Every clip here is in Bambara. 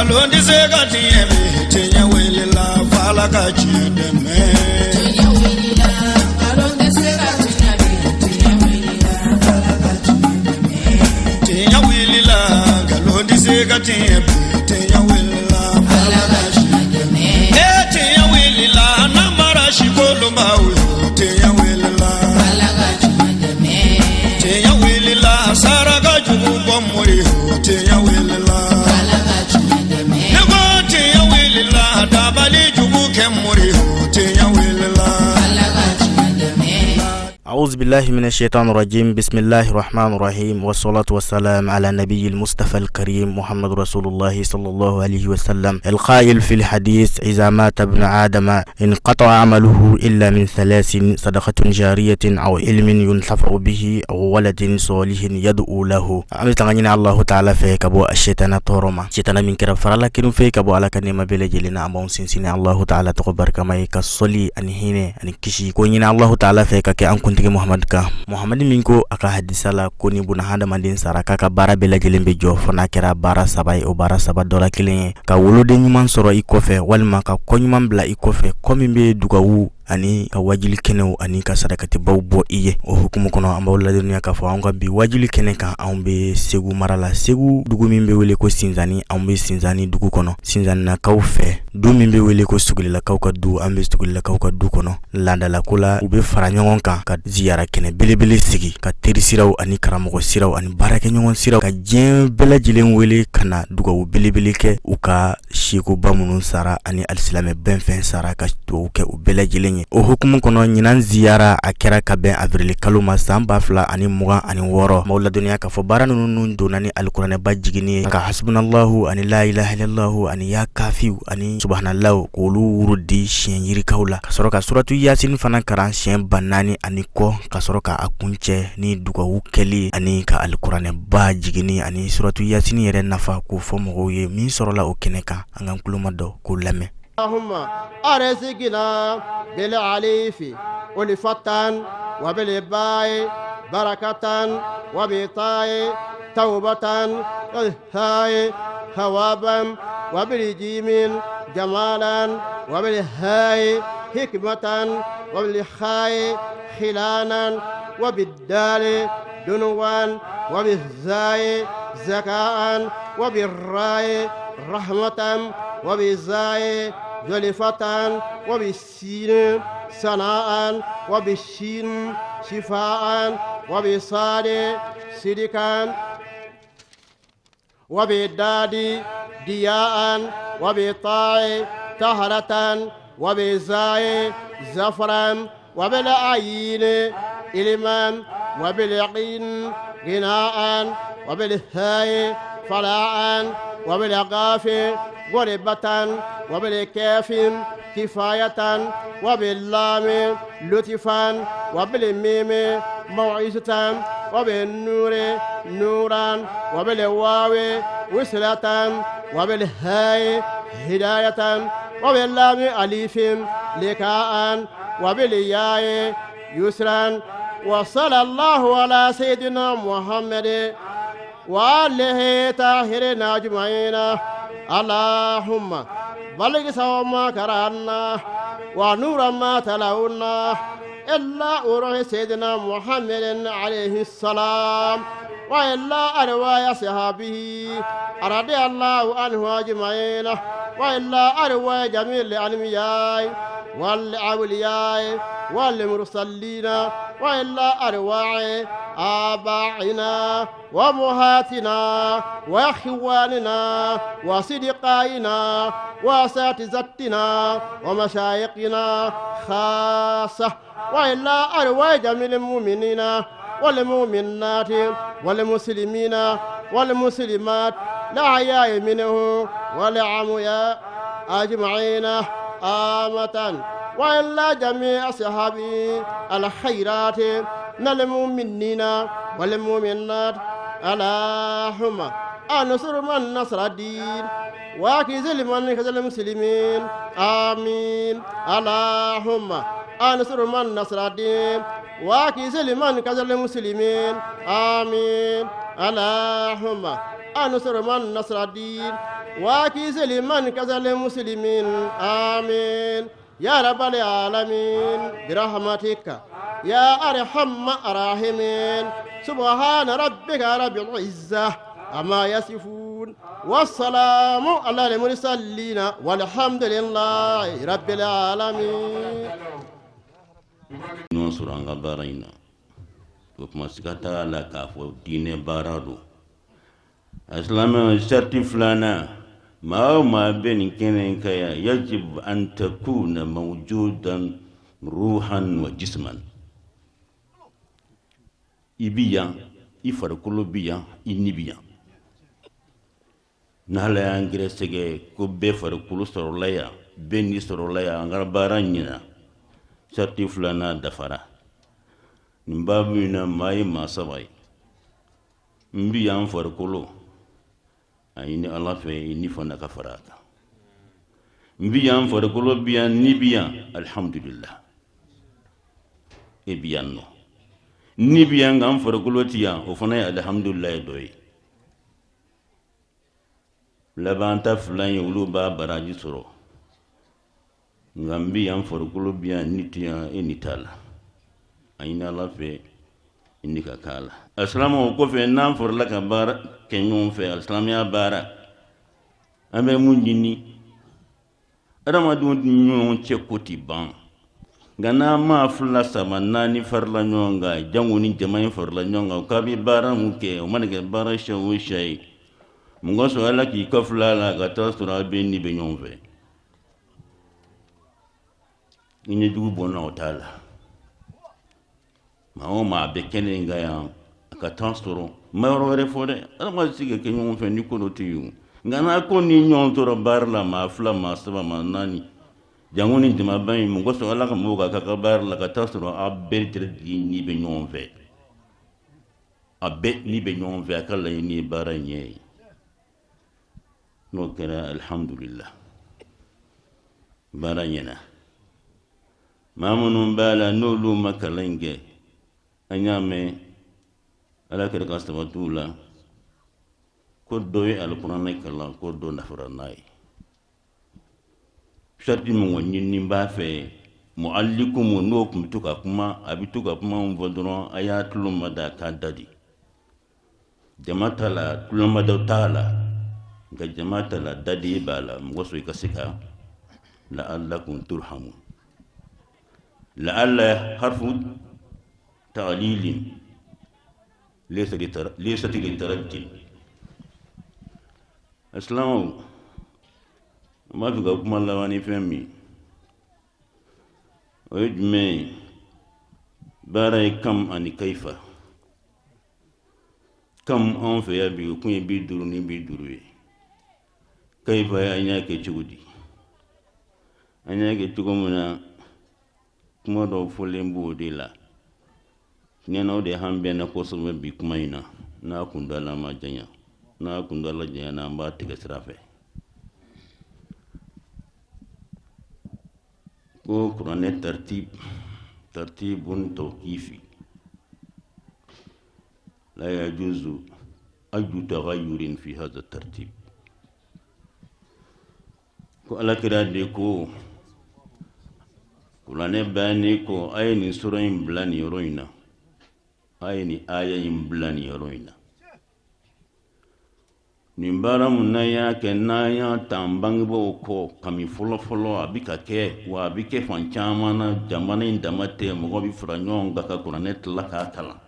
Nkalon tɛ se ka tiɲɛ bi, tiɲɛ wulila f'Ala ka tiɲɛ dɛmɛ. Tiɲɛ wulila, nkalon tɛ se ka tiɲɛ bi, tiɲɛ wulila, Ala ka tiɲɛ dɛmɛ. Tiɲɛ wulila, nkalon tɛ se ka tiɲɛ bi, tiɲɛ wulila Ala ka tiɲɛ dɛmɛ. E tiɲɛ wulila, namara si kolonbaw yo, tiɲɛ wulila. Ala ka tiɲɛ dɛmɛ. Tiɲɛ wulila, saraka jugu bɔ mori yo, tiɲɛ wulila. Ala ka tiɲɛ dɛmɛ. Ne ko tiɲɛ wulila, dabali jugu kɛ mori yo, tiɲɛ wulila. Ala ka tiɲɛ dɛmɛ. أعوذ بالله من الشيطان الرجيم، بسم الله الرحمن الرحيم، والصلاة والسلام على نبي المصطفى الكريم محمد رسول الله صلى الله عليه وسلم، القائل في الحديث: إذا مات ابن آدم انقطع عمله إلا من ثلاث: صدقة جارية أو علم ينتفع به أو ولد صالح يدعو له. An bɛ tanga ɲini Allahu taala fɛ ka bɔ a shetana tɔɔrɔ ma, shetana min kɛra farala kelen fɛ ka bɔ Ala ka nɛɛma bɛɛ lajɛlen na. An b'anw sinsin Allahu taala tɔgɔ barikama ye, ka sɔli ani hinɛ ani kisi ko ɲini Allahu taala fɛ ka kɛ an kuntigi Muhamadu kan, Muhamadu min ko a ka hadisa la ko ni buna hadamaden sara, k'a ka baara bɛɛ lajɛlen bɛ jɔ fo n'a kɛra baara saba ye. O baara saba dɔ la kelen ye ka woloden ɲuman sɔrɔ i kɔfɛ, walima ka kɔ ɲuman bila i kɔfɛ, kɔ min bɛ dugawu ani ka wajuli kɛnɛw ani ka sarakatibaw bɔ i ye. O hukumu kɔnɔ, an b'aw ladɔnniya k'a fɔ anw ka bi wajuli kɛnɛ kan, anw bɛ Segu mara la, Segu dugu min bɛ wele ko Sinzani. Anw bɛ Sinzani dugu kɔnɔ, Sinzanilakaw fɛ du min bɛ wele ko Sugulilakaw ka du. An bɛ Sugulilakaw ka du kɔnɔ. Laadalako la, u bɛ fara ɲɔgɔn kan ka ziyara kɛnɛ belebele sigi, ka teri siraw ani karamɔgɔ siraw ani baarakɛɲɔgɔn siraw, ka diɲɛ bɛɛ lajɛlen wele ka na dugawu belebele kɛ u ka sekuba minnu sara ani alisilamɛ bɛn fɛn sara, ka dugawu kɛ u bɛɛ lajɛlen ye. O hukumu kɔnɔ, ɲinan ziyara a kɛra ka bɛn avril kalo ma san 2026. Maaw ladɔnniya k'a fɔ baara ninnu donna ni alikuranɛba jiginni ye, ka hasbunallahu ani la ilaha illallahu ani ya kafiw ani subhanalahu, k'olu wuru di siɲɛ yirikaw la, ka sɔrɔ ka suratu yasin fana karan siɲɛ 4000 ani kɔ, ka sɔrɔ ka a kuncɛ ni dugawu kɛli ani ka alikuranɛba jiginni ani suratu yasin yɛrɛ nafa k'o fɔ mɔgɔw ye. Min sɔrɔla o kɛnɛ kan, an k'an tuloma dɔ k'o lamɛn. اللهم أرزقنا بالألف ألفة وبالباء بركة وبالتاء توبة والهاء ثوابا وبالجيم جمالا وبالهاء حكمة وبالخاء خلانا وبالدال دنوا وبالزاي زكاء وبالراء رحمة وبالزاي زلفة وبالسين سناء وبالشين شفاء وبالصاد صدقا وبالداد ضياء وبالطاء طهرة وبالزاي زفرا وبالعين علما وبالعين غناء وبالهاء فلاحا وبالقاف غربة وبالكاف كفاية وباللام لطفا وبالميم موعظة وبالنون نورا وبالواو وصلة وبالهاء هداية وباللام ألف لقاء وبالياء يسرا. وصلى الله على سيدنا محمد وآله طاهرين أجمعين. اللهم بلغ صواب ما قرأنا ونور ما تلونا إلى روح سيدنا محمد عليه السلام وإلى أرواح أصحابه رضي الله عنه أجمعين وإلى أرواح جميع الأنبياء والأولياء والمرسلين وإلى أرواح آبائنا وأمهاتنا وإخواننا وأصدقائنا وأساتذتنا ومشايخنا خاصة وإلى أرواح جميع المؤمنين والمؤمنات والمسلمين والمسلمات الأحياء منهم والأموات أجمعين عامة وإلى جميع أصحاب الخيرات من المؤمنين والمؤمنات. اللهم انصر من نصر الدين واخذل من خذل المسلمين، آمين. اللهم انصر من نصر الدين واخذل من خذل المسلمين، آمين. اللهم انصر من نصر الدين. وكيس لمن كذل المسلمين. آمين يا رب العالمين برحمتك يا أرحم الراحمين. سبحان ربك رب العزة عما يصفون والسلام على المرسلين والحمد لله رب العالمين. Ɲɔgɔn sɔrɔ an ka baara in na, o tuma siga t'a la k'a fɔ diinɛ baara don. A silamɛ, sariti filanan, maa o maa bɛ nin kɛnɛ in kan yan, yajib an takuna mawjudan ruhan wa jisman. I bi yan, i farikolo bi yan, i ni bi yan. N'Ala y'an gɛrɛsɛgɛ ko bɛɛ farikolo sɔrɔla yan, bɛɛ ni sɔrɔla yan, an ka baara ɲɛna, sariti filanan dafara. Nin baabu in na, maa ye maa saba ye. N bi yan farikolo, a ɲini Ala fɛ i ni fana ka fara a kan. N bi yan farikolo bi yan, ni bi yan, alihamudulila, e bi yan nɔ, ni bi yan nka n farikolo ti yan, o fana ye alihamudulila dɔ ye. Laban ta fila ye, olu b'a baraji sɔrɔ, nka n bi yan farikolo bi yan, ni ti yan, e ni t'a la, a ɲini Ala fɛ i ni ka k'a la. Alisilamɛw, o kɔfɛ, n'an farala ka baara kɛ ɲɔgɔn fɛ, alisilamɛya baara, an bɛ mun ɲini? Adamadenw ni ɲɔgɔn cɛ ko ti ban, nka n'an maa fila, saba, naani farila ɲɔgɔn kan, jango ni jama in farila ɲɔgɔn kan k'a bɛ baara mun kɛ, o mana kɛ baara siya o siya ye, mun ka sɔrɔ Ala k'i kɔfilɛ a la ka taa sɔrɔ a bɛɛ ni bɛ ɲɔgɔn fɛ, i ɲɛjugu bɔnna o t'a la. Maa o maa bɛ kɛnɛ in kan yan, a ka taa sɔrɔ n ma yɔrɔ wɛrɛ fɔ dɛ, adamaden tɛ se ka kɛ ɲɔgɔn fɛ ni ko dɔ tɛ yen, nka n'a ko ni ɲɔgɔn sɔrɔ baara la, maa fila, maa saba, maa naani, jango ni jamaba in, mun kosɔn Ala ka mɔgɔw ka ka baara la ka taa sɔrɔ a bɛɛ lajɛlen ni bɛ ɲɔgɔn fɛ, a bɛɛ ni bɛ ɲɔgɔn fɛ, a ka laɲini ye baara in ɲɛ ye. N'o kɛra, alihamudulila, baara ɲɛna. Maa minnu b'a la n'olu ma kalan in kɛ, an y'a mɛn Ala kɛra ka sabatiw la ko dɔ ye alikuranɛ kalan, ko dɔ nafara n'a ye. Sariti min kɔni ɲinini b'a fɛ, mualiku mun n'o tun bɛ to ka kuma, a bɛ to ka kuma min fɔ dɔrɔn, a y'a tulo mada k'a da di. Jama ta la, tulomadaw t'a la, nka jama ta la, daden b'a la. Mɔgɔ sɔrɔ i ka se ka la'allakum turhamun, la'alla harfu ta'lilin laysa litarajji. Asilamɛw, an b'a fɛ ka kuma laban ni fɛn min, o ye jumɛn ye? Baara ye kam ani kaifa. Kam anw fɛ yan bi, o kun ye 55 ye. Kaifa ye an y'a kɛ cogo di? An y'a kɛ cogo min na, kuma dɔw fɔlen b'o de la. Tiɲɛ na, o de han bɛ n na kosɛbɛ bi kuma in na. N'a kuntaala ma janya, n'a kuntaala janyana, an b'a tigɛ sira fɛ. Ko kuranɛ tartib, tartibun tawqifi, la yajuzu ayu tagayurin fi hadha tartib. Ko Ala kira de ko kuranɛ bannen ko a ye nin sura in bila nin yɔrɔ in na, a ye nin aya in bila nin yɔrɔ in na. Nin baara mun n'an y'a kɛ, n'an y'a ta an bangebaaw kɔ kami fɔlɔfɔlɔ, a bɛ ka kɛ wa a bɛ kɛ fan caman na, jamana in dama tɛ, mɔgɔ bɛ fara ɲɔgɔn kan ka kuranɛ tila k'a kalan.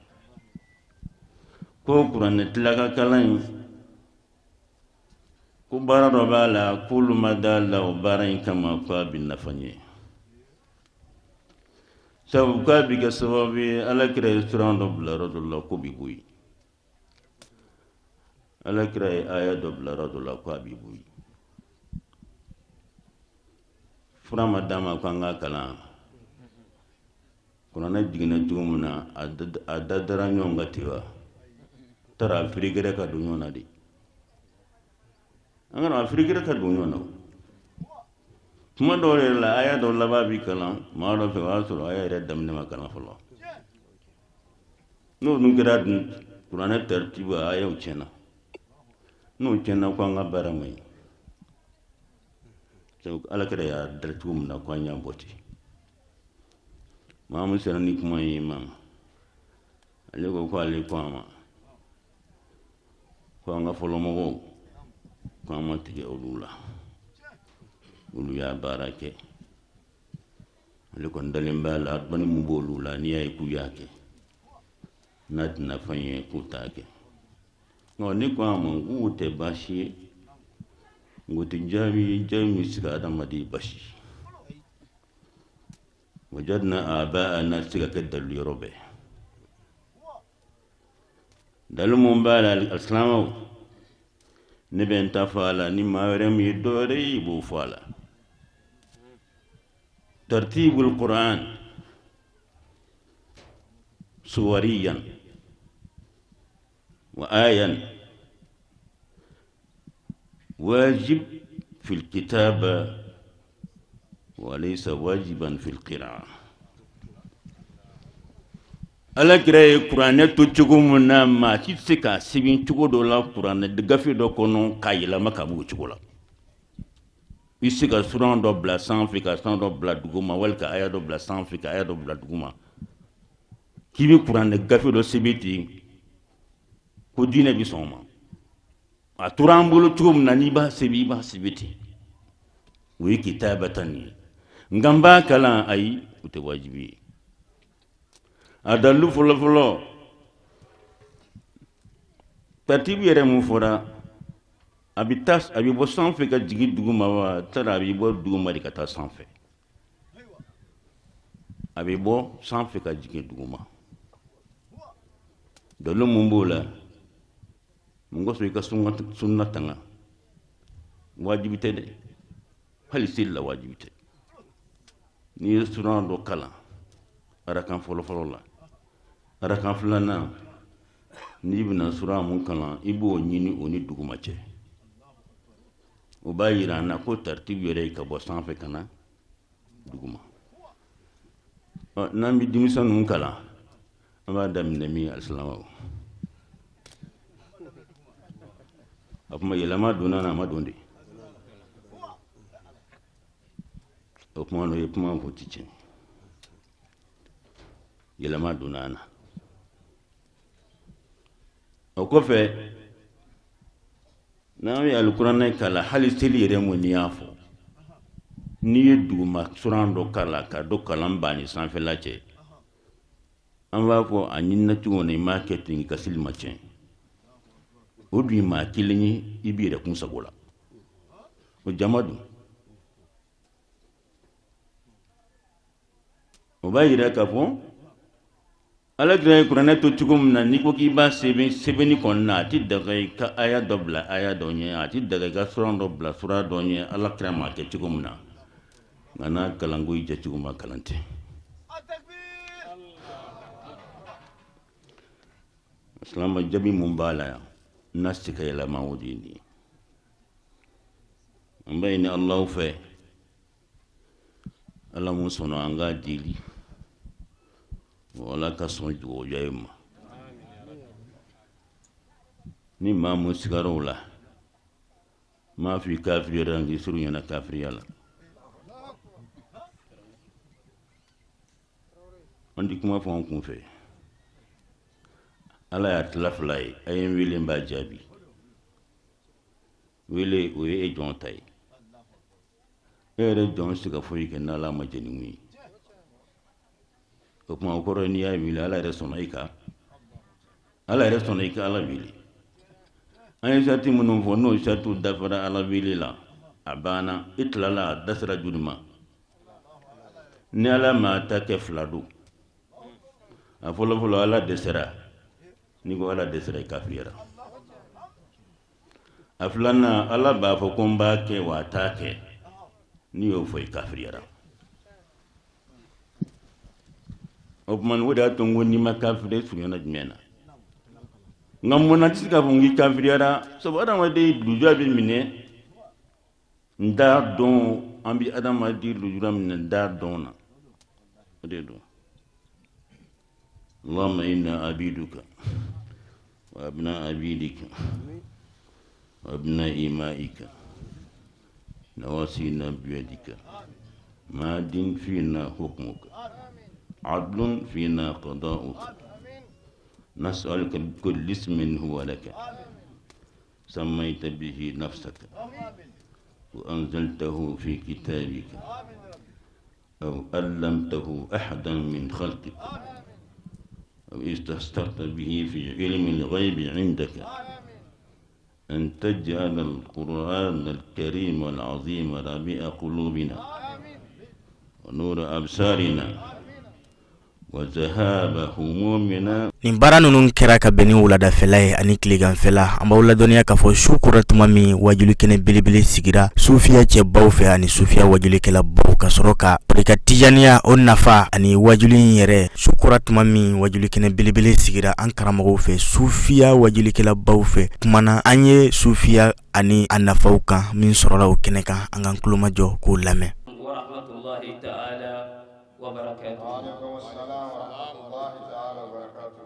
Ko kuranɛ tila ka kalan in, ko baara dɔ b'a la, k'olu ma d'a la o baara in kama ko a bɛ nafa ɲɛ, sabu k'a bɛ kɛ sababu ye Ala kira ye suran dɔ bila yɔrɔ dɔ la k'o bɛ bɔ yen, Ala kira ye aya dɔ bila yɔrɔ dɔ la ko a bɛ bɔ yen. Fura ma d'a ma ko an k'a kalan. Kuranɛ jiginna cogo min na, a da dara ɲɔgɔn kan ten wa taara a firigɛrɛ ka don ɲɔgɔn na de. An kana a firigɛrɛ ka don ɲɔgɔn na. Tuma dɔw yɛrɛ la, aya dɔ laban bɛ kalan maa dɔ fɛ, o y'a sɔrɔ aya yɛrɛ daminɛ ma kalan fɔlɔ. N'o dun kɛra dun, kuranɛ taritibu, a ayaw tiɲɛna. N'o tiɲɛna, ko an ka baara man ɲi. Ala kira y'a da cogo min na ko an y'a bɔ ten. Maa min sera ni kuma ye ma, ale ko ko ale ko a ma ko an ka fɔlɔmɔgɔw ko an ma tigɛ olu la, olu y'a baara kɛ. Ale kɔni dalen b'a la, dɔnni mun b'olu la, n'i y'a ye k'u y'a kɛ, n'a tɛna fɛn ye k'u t'a kɛ. Nka ne ko a ma k'u tɛ baasi ye, nka o tɛ jaabi ye, jaabi min bɛ se ka adamaden basi. Wajadna aba'ana tɛ se ka kɛ dalilu yɔrɔ bɛɛ. Dalilu mun b'a la alisilamɛw, ne bɛ n ta fɔ a la, ni maa wɛrɛ min ye dɔ wɛrɛ ye i b'o fɔ a la. Tartibul Qur'an suwariyan wa ayan wajib fil kitaba wa laysa wajiban fil qira'a. Ala kira ye kuranɛ to cogo min na, maa si tɛ se k'a sɛbɛn cogo dɔ la kuranɛ gafe dɔ kɔnɔ k'a yɛlɛma ka b'o cogo la. I se ka suran dɔ bila sanfɛ ka suran dɔ bila duguma, wali ka aya dɔ bila sanfɛ ka aya dɔ bila duguma, k'i bɛ kuranɛ gafe dɔ sɛbɛn ten ko diinɛ bɛ sɔn o ma. A tora an bolo cogo min na, n'i b'a sɛbɛn i b'a sɛbɛn ten, o ye kitabatan ye. Nka n b'a kalan, ayi, o tɛ wajibi ye. A dalilu fɔlɔfɔlɔ, tartibu yɛrɛ mun fɔra, a bɛ taa, a bɛ bɔ sanfɛ ka jigin duguma wa tara a bɛ bɔ duguma de ka taa sanfɛ, a bɛ bɔ sanfɛ ka jigin duguma. Dalilu mun b'o la? Mun kosɔn i ka sunna tanga wajibi tɛ dɛ, hali seli la wajibi tɛ. N'i ye suran dɔ kalan arakan fɔlɔfɔlɔ la, arakan filanan n'i bɛna suran mun kalan, i b'o ɲini o ni duguma cɛ. O b'a yira an na ko tartibu yɛrɛ ye ka bɔ sanfɛ ka na duguma. N'an bɛ denmisɛn ninnu kalan, an b'a daminɛ min alisilamɛw, a kuma yɛlɛma donna n'a ma don de, o kuma n'o ye kuma fɔ ti tiɲɛ, yɛlɛma donna an na. O kɔfɛ n'an ye alikuranɛ kalan, hali seli yɛrɛ mun n'i y'a fɔ, n'i ye duguma suran dɔ kalan ka dɔ kalan ba ni sanfɛla cɛ, an b'a fɔ a ɲinina cogo min na, i m'a kɛ ten, i ka seli ma tiɲɛ. O dun ye maa kelen ye, i b'i yɛrɛ kun sago la, o jama dun. O b'a yira k'a fɔ ala kira ye kuranɛ to cogo min na, n'i ko k'i b'a sɛbɛn sɛbɛnni kɔni na, a tɛ daga i ka aya dɔ bila aya dɔ ɲɛ, a tɛ daga i ka suran dɔ bila suran dɔ ɲɛ, ala kira m'a kɛ cogo min na. Nka n'a kalanko i jɛcogo ma kalan tɛ. Silama jaabi mun b'a la yan n'a se ka yɛlɛma, o de ye nin ye. An b'a ɲini Alahu fɛ, Ala mun sɔnna an ka deli, Ala ka sɔn jugɔya ye ma. Ni maa mun sigara o la, n m'a fɔ i kafiriyara, k'i surunyana kafiriya la. An ti kuma fɔ an kun fɛ. Ala y'a tila fila ye, a ye n wele n b'a jaabi. Wele o ye e jɔn ta ye, e yɛrɛ jɔn se ka foyi kɛ n'Ala ma jɛn ni mun ye. O tuma o kɔrɔ ye n'i y'a wele, Ala yɛrɛ sɔnna i ka, Ala yɛrɛ sɔnna i ka Ala wele. An ye sarati minnu fɔ, n'o saratiw dafara Ala wele la, a banna. I tilala, a dasira joli ma? Ni Ala m'a ta kɛ fila don. A fɔlɔfɔlɔ, Ala dɛsɛra. N'i ko Ala dɛsɛra, i kafiriyara. A filanan, Ala b'a fɔ ko n b'a kɛ wa a t'a kɛ. N'i y'o fɔ, i kafiriyara. O tuma o de y'a to n ko n'i ma kafiri, i surunyana jumɛn na? Nka mun na n tɛ se k'a fɔ n k'i kafiriyara? Sabu adamaden lujura bɛ minɛ n t'a dɔn, an bɛ adamaden lujura minɛ n t'a dɔn na, o de don. Allahumma inna abiduka wa abna abidika wa abna imaika. نواسينا بيدك ماد فينا حكمك عدل فينا قضاؤك نسألك بكل اسم هو لك سميت به نفسك وأنزلته في كتابك أو علمته أحدا من خلقك أو استأثرت به في علم الغيب عندك أن تجعل القرآن الكريم العظيم ربيع قلوبنا ونور أبصارنا وذهاب همومنا. Nin baara ninnu kɛra ka bɛn ni wuladafɛla ye ani tileganfɛla. An b'aw ladɔnniya k'a fɔ su kora tuma min, wajuli kɛnɛ belebele sigira sufiya cɛbaw fɛ ani sufiya wajulikɛlabaw, ka sɔrɔ ka tarika tijaniya o nafa ani wajuli in yɛrɛ. Su kora tuma min, wajuli kɛnɛ belebele sigira an karamɔgɔw fɛ, sufiya wajulikɛlabaw fɛ, kumana an ye sufiya ani a nafaw kan. Min sɔrɔla o kɛnɛ kan, an k'an tulomajɔ k'o lamɛn. ورحمة الله تعالى وبركاته. وعليكم السلام ورحمة الله تعالى وبركاته.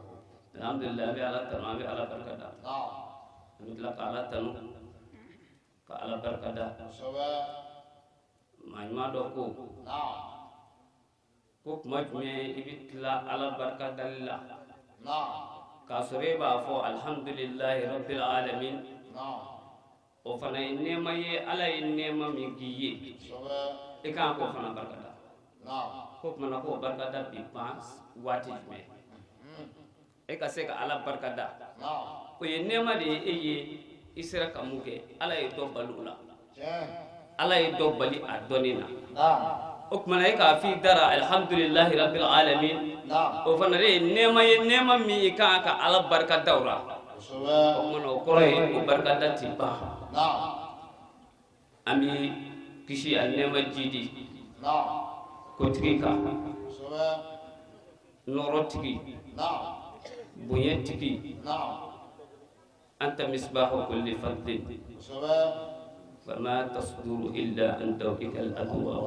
الحمد لله, an bɛ Ala tanu, an bɛ Ala barika da. An bɛ tila ka Ala tanu, ka Ala barika da. Maa ɲuman dɔ ko ko tuma jumɛn i bɛ tila Ala barika dali la k'a sɔrɔ e b'a fɔ alhamdulilahi rabbil alamin? O fana ye nɛɛma ye. Ala ye nɛɛma min k'i ye, i kan k'o fana barika da. Ko tuma na k'o barika da bi ban waati jumɛn e ka se ka Ala barika da? O ye nɛɛma de ye e ye. I sera ka mun kɛ? Ala ye dɔ bali o la, Ala ye dɔ bali a dɔnni na. O tuma na e k'a f'i dara alhamdulilahi rabbil alamin, o fana de ye nɛɛma ye, nɛɛma min i kan ka Ala barika da o la. O tuma na o kɔrɔ ye o barika da ti ban. An bɛ kisi a nɛɛma jidi kotigi kan, nɔɔrɔ tigi, bonya tigi. أنت مصباح كل فضل فما تصدر إلا عن ضوئك الأضواء.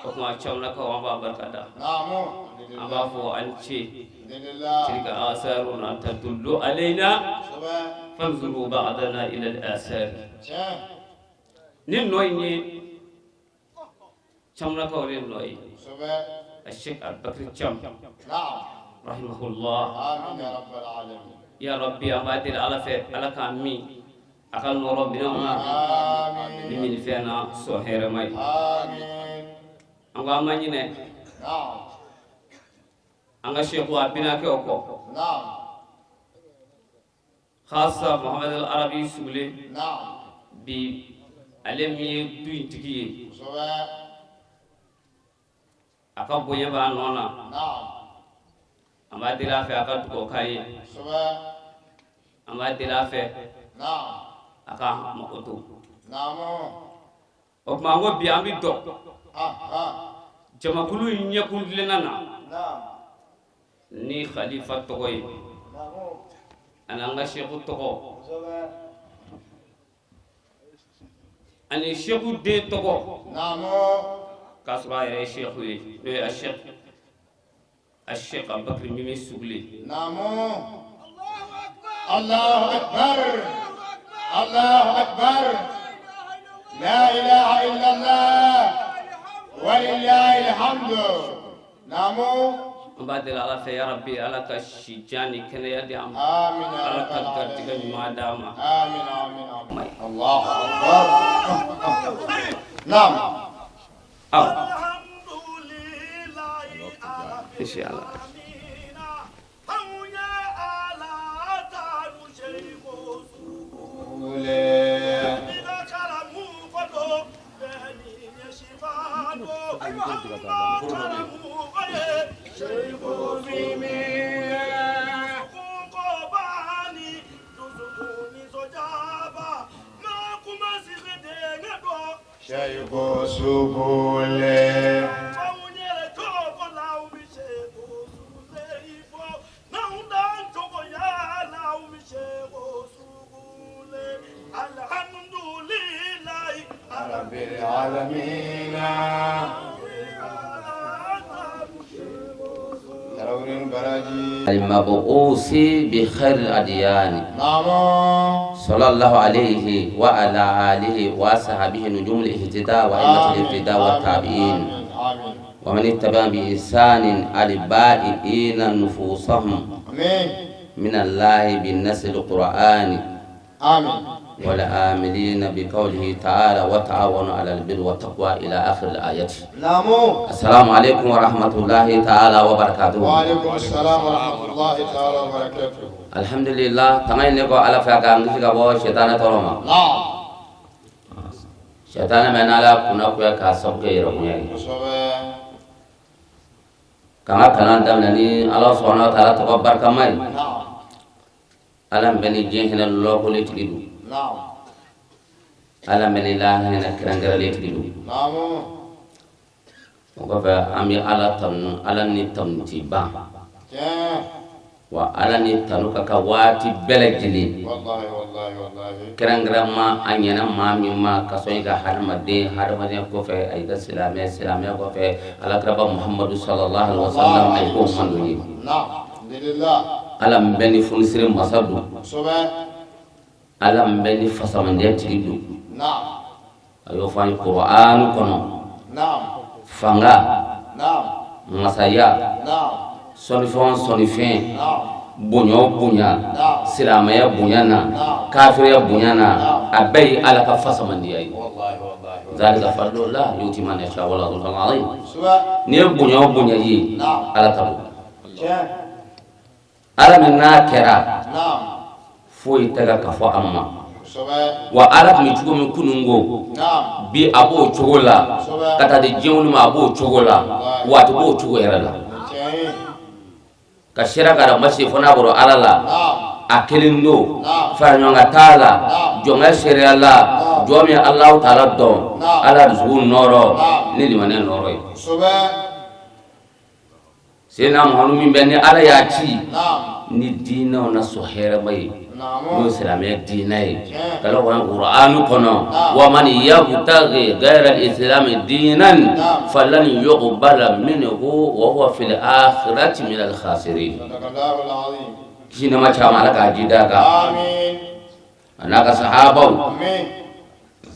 O tuma Camlakaw, an b'a barika da, an b'a fɔ an ce. تلك آثارنا تدل علينا فانظروا بعدنا إلى الآثار. Nin nɔ in ye Camlakaw de nɔ ye, الشيخ Abubakar Cam رحمه الله. آمين يا رب العالمين. Ya rabbi, an b'a deli Ala fɛ, Ala k'an min a ka nɔrɔ minɛnw na ni min fɛn na sɔn hɛrɛma ye. An ko an ma ɲinɛ an ka seku a binakɛw kɔ, khasa Muhamad al Arabi Sugule. Bi ale min ye du in tigi ye, a ka bonya b'a nɔ na. An b'a deli a fɛ a ka dugawu k'an ye. An b'a deli a fɛ a ka mako to. O tuma an ko bi an bɛ dɔn jamakulu in ɲɛkun tilenna na ni khalifa tɔgɔ ye ani an ka seku tɔgɔ ani seku den tɔgɔ, k'a sɔrɔ a yɛrɛ ye seku ye, n'o ye a Sheikh Abubakar Mimi Sugule. الله أكبر، الله أكبر، لا إله إلا الله ولله الحمد، نعم. An b'a deli Ala fɛ, ya rabbi, Ala ka si jan ni kɛnɛya di an ma. آمين يا Ala رب ka garijɛgɛ العالمين. ɲuman d'an ma. آمين آمين آمين، الله أكبر، نعم. Aw, inshallah. شيخ سبولي. رب العالمين ترور البراجي. المبعوث بخير الأديان. صلى الله عليه وعلى آله وصحبه نجوم الاهتداء وأئمة الاهتداء والتابعين ومن اتبع بإحسان البائعين نفوسهم من الله بالنسل القرآن آمين والعاملين بقوله تعالى وتعاونوا على البر والتقوى إلى آخر الآية نعم السلام عليكم ورحمة الله تعالى وبركاته وعليكم السلام ورحمة الله تعالى وبركاته Alhamdulillah tanga in ne ko ala fɛ k'an kisi ka bɔ sɛtanɛ tɔɔrɔ ma نعم sɛtanɛ bɛ n'ala kunna kuya k'a sabu kɛ yɛrɛbonya ye kosɛbɛ k'an ka kalan daminɛ ni ala subhanahu wa ta'ala tɔgɔ barikama ye نعم ala min bɛ ni diɲɛ hinɛ lɔkɔlen tigi don نعم ala min bɛ ni lahara hinɛ kɛrɛnkɛrɛnlen tigi don نعم o kɔfɛ an bɛ ala tanu ala ni tanu ti ban tiɲɛ wa ala ni tanu ka kan waati bɛɛ lajɛlen والله والله والله kɛrɛnkɛrɛnma a ɲɛna maa min ma ka sɔn i ka hadamaden hadamadenya kɔfɛ a y'i ka silamɛ silamɛya kɔfɛ alakiraba muhamadu sallallahu alaihi wa sallam a ye k'o man ye نعم الحمد لله ala min bɛ ni funisire masa don kosɛbɛ ala min bɛ ni fasamandiya tigi don نعم a y'o fɔ an ye kur'anu kɔnɔ نعم fanga نعم masaya نعم sɔnifɛn o sɔnifɛn نعم bonya o bonya silamɛya bonya na kafiriya bonya na a bɛɛ ye ala ka fasamandiya ye والله والله zalika fadlullah yuti man yasha wallahu dhul fadlil azim kosɛbɛ n'i ye bonya o bonya ye ala ta don tiɲɛ ala min n'a kɛra نعم foyi tɛ ka ka fɔ a ma kosɛbɛ wa ala tun bɛ cogo min kunun ko نعم bi a b'o cogo la ka taa di diɲɛ wuli ma a b'o cogo la waati b'o cogo yɛrɛ la tiɲɛ ye ka sera ka ma se fo n'a bɔra ala la نعم a kelen don fara ɲɔgɔn kan t'a la jɔnkɛ seereya la jɔn min ye alahu taala dɔn ala dusukun nɔɔrɔ ni limaniya nɔɔrɔ ye kosɛbɛ seyidina muhamadu min bɛ ni ala y'a ci نعم ni diinɛw na sɔn hɛrɛma ye نعم n'o silamɛya diinɛ ye kala kɔnɔ kur'anu kɔnɔ wa man yabtaghi ghayra al-islami diinan falan yuqbala minhu wa huwa fil akhirati min al-khasirin صدق الله العظيم kisi nɛɛma caman ala k'a ji d'a kan آمين a n'a ka sahabaw آمين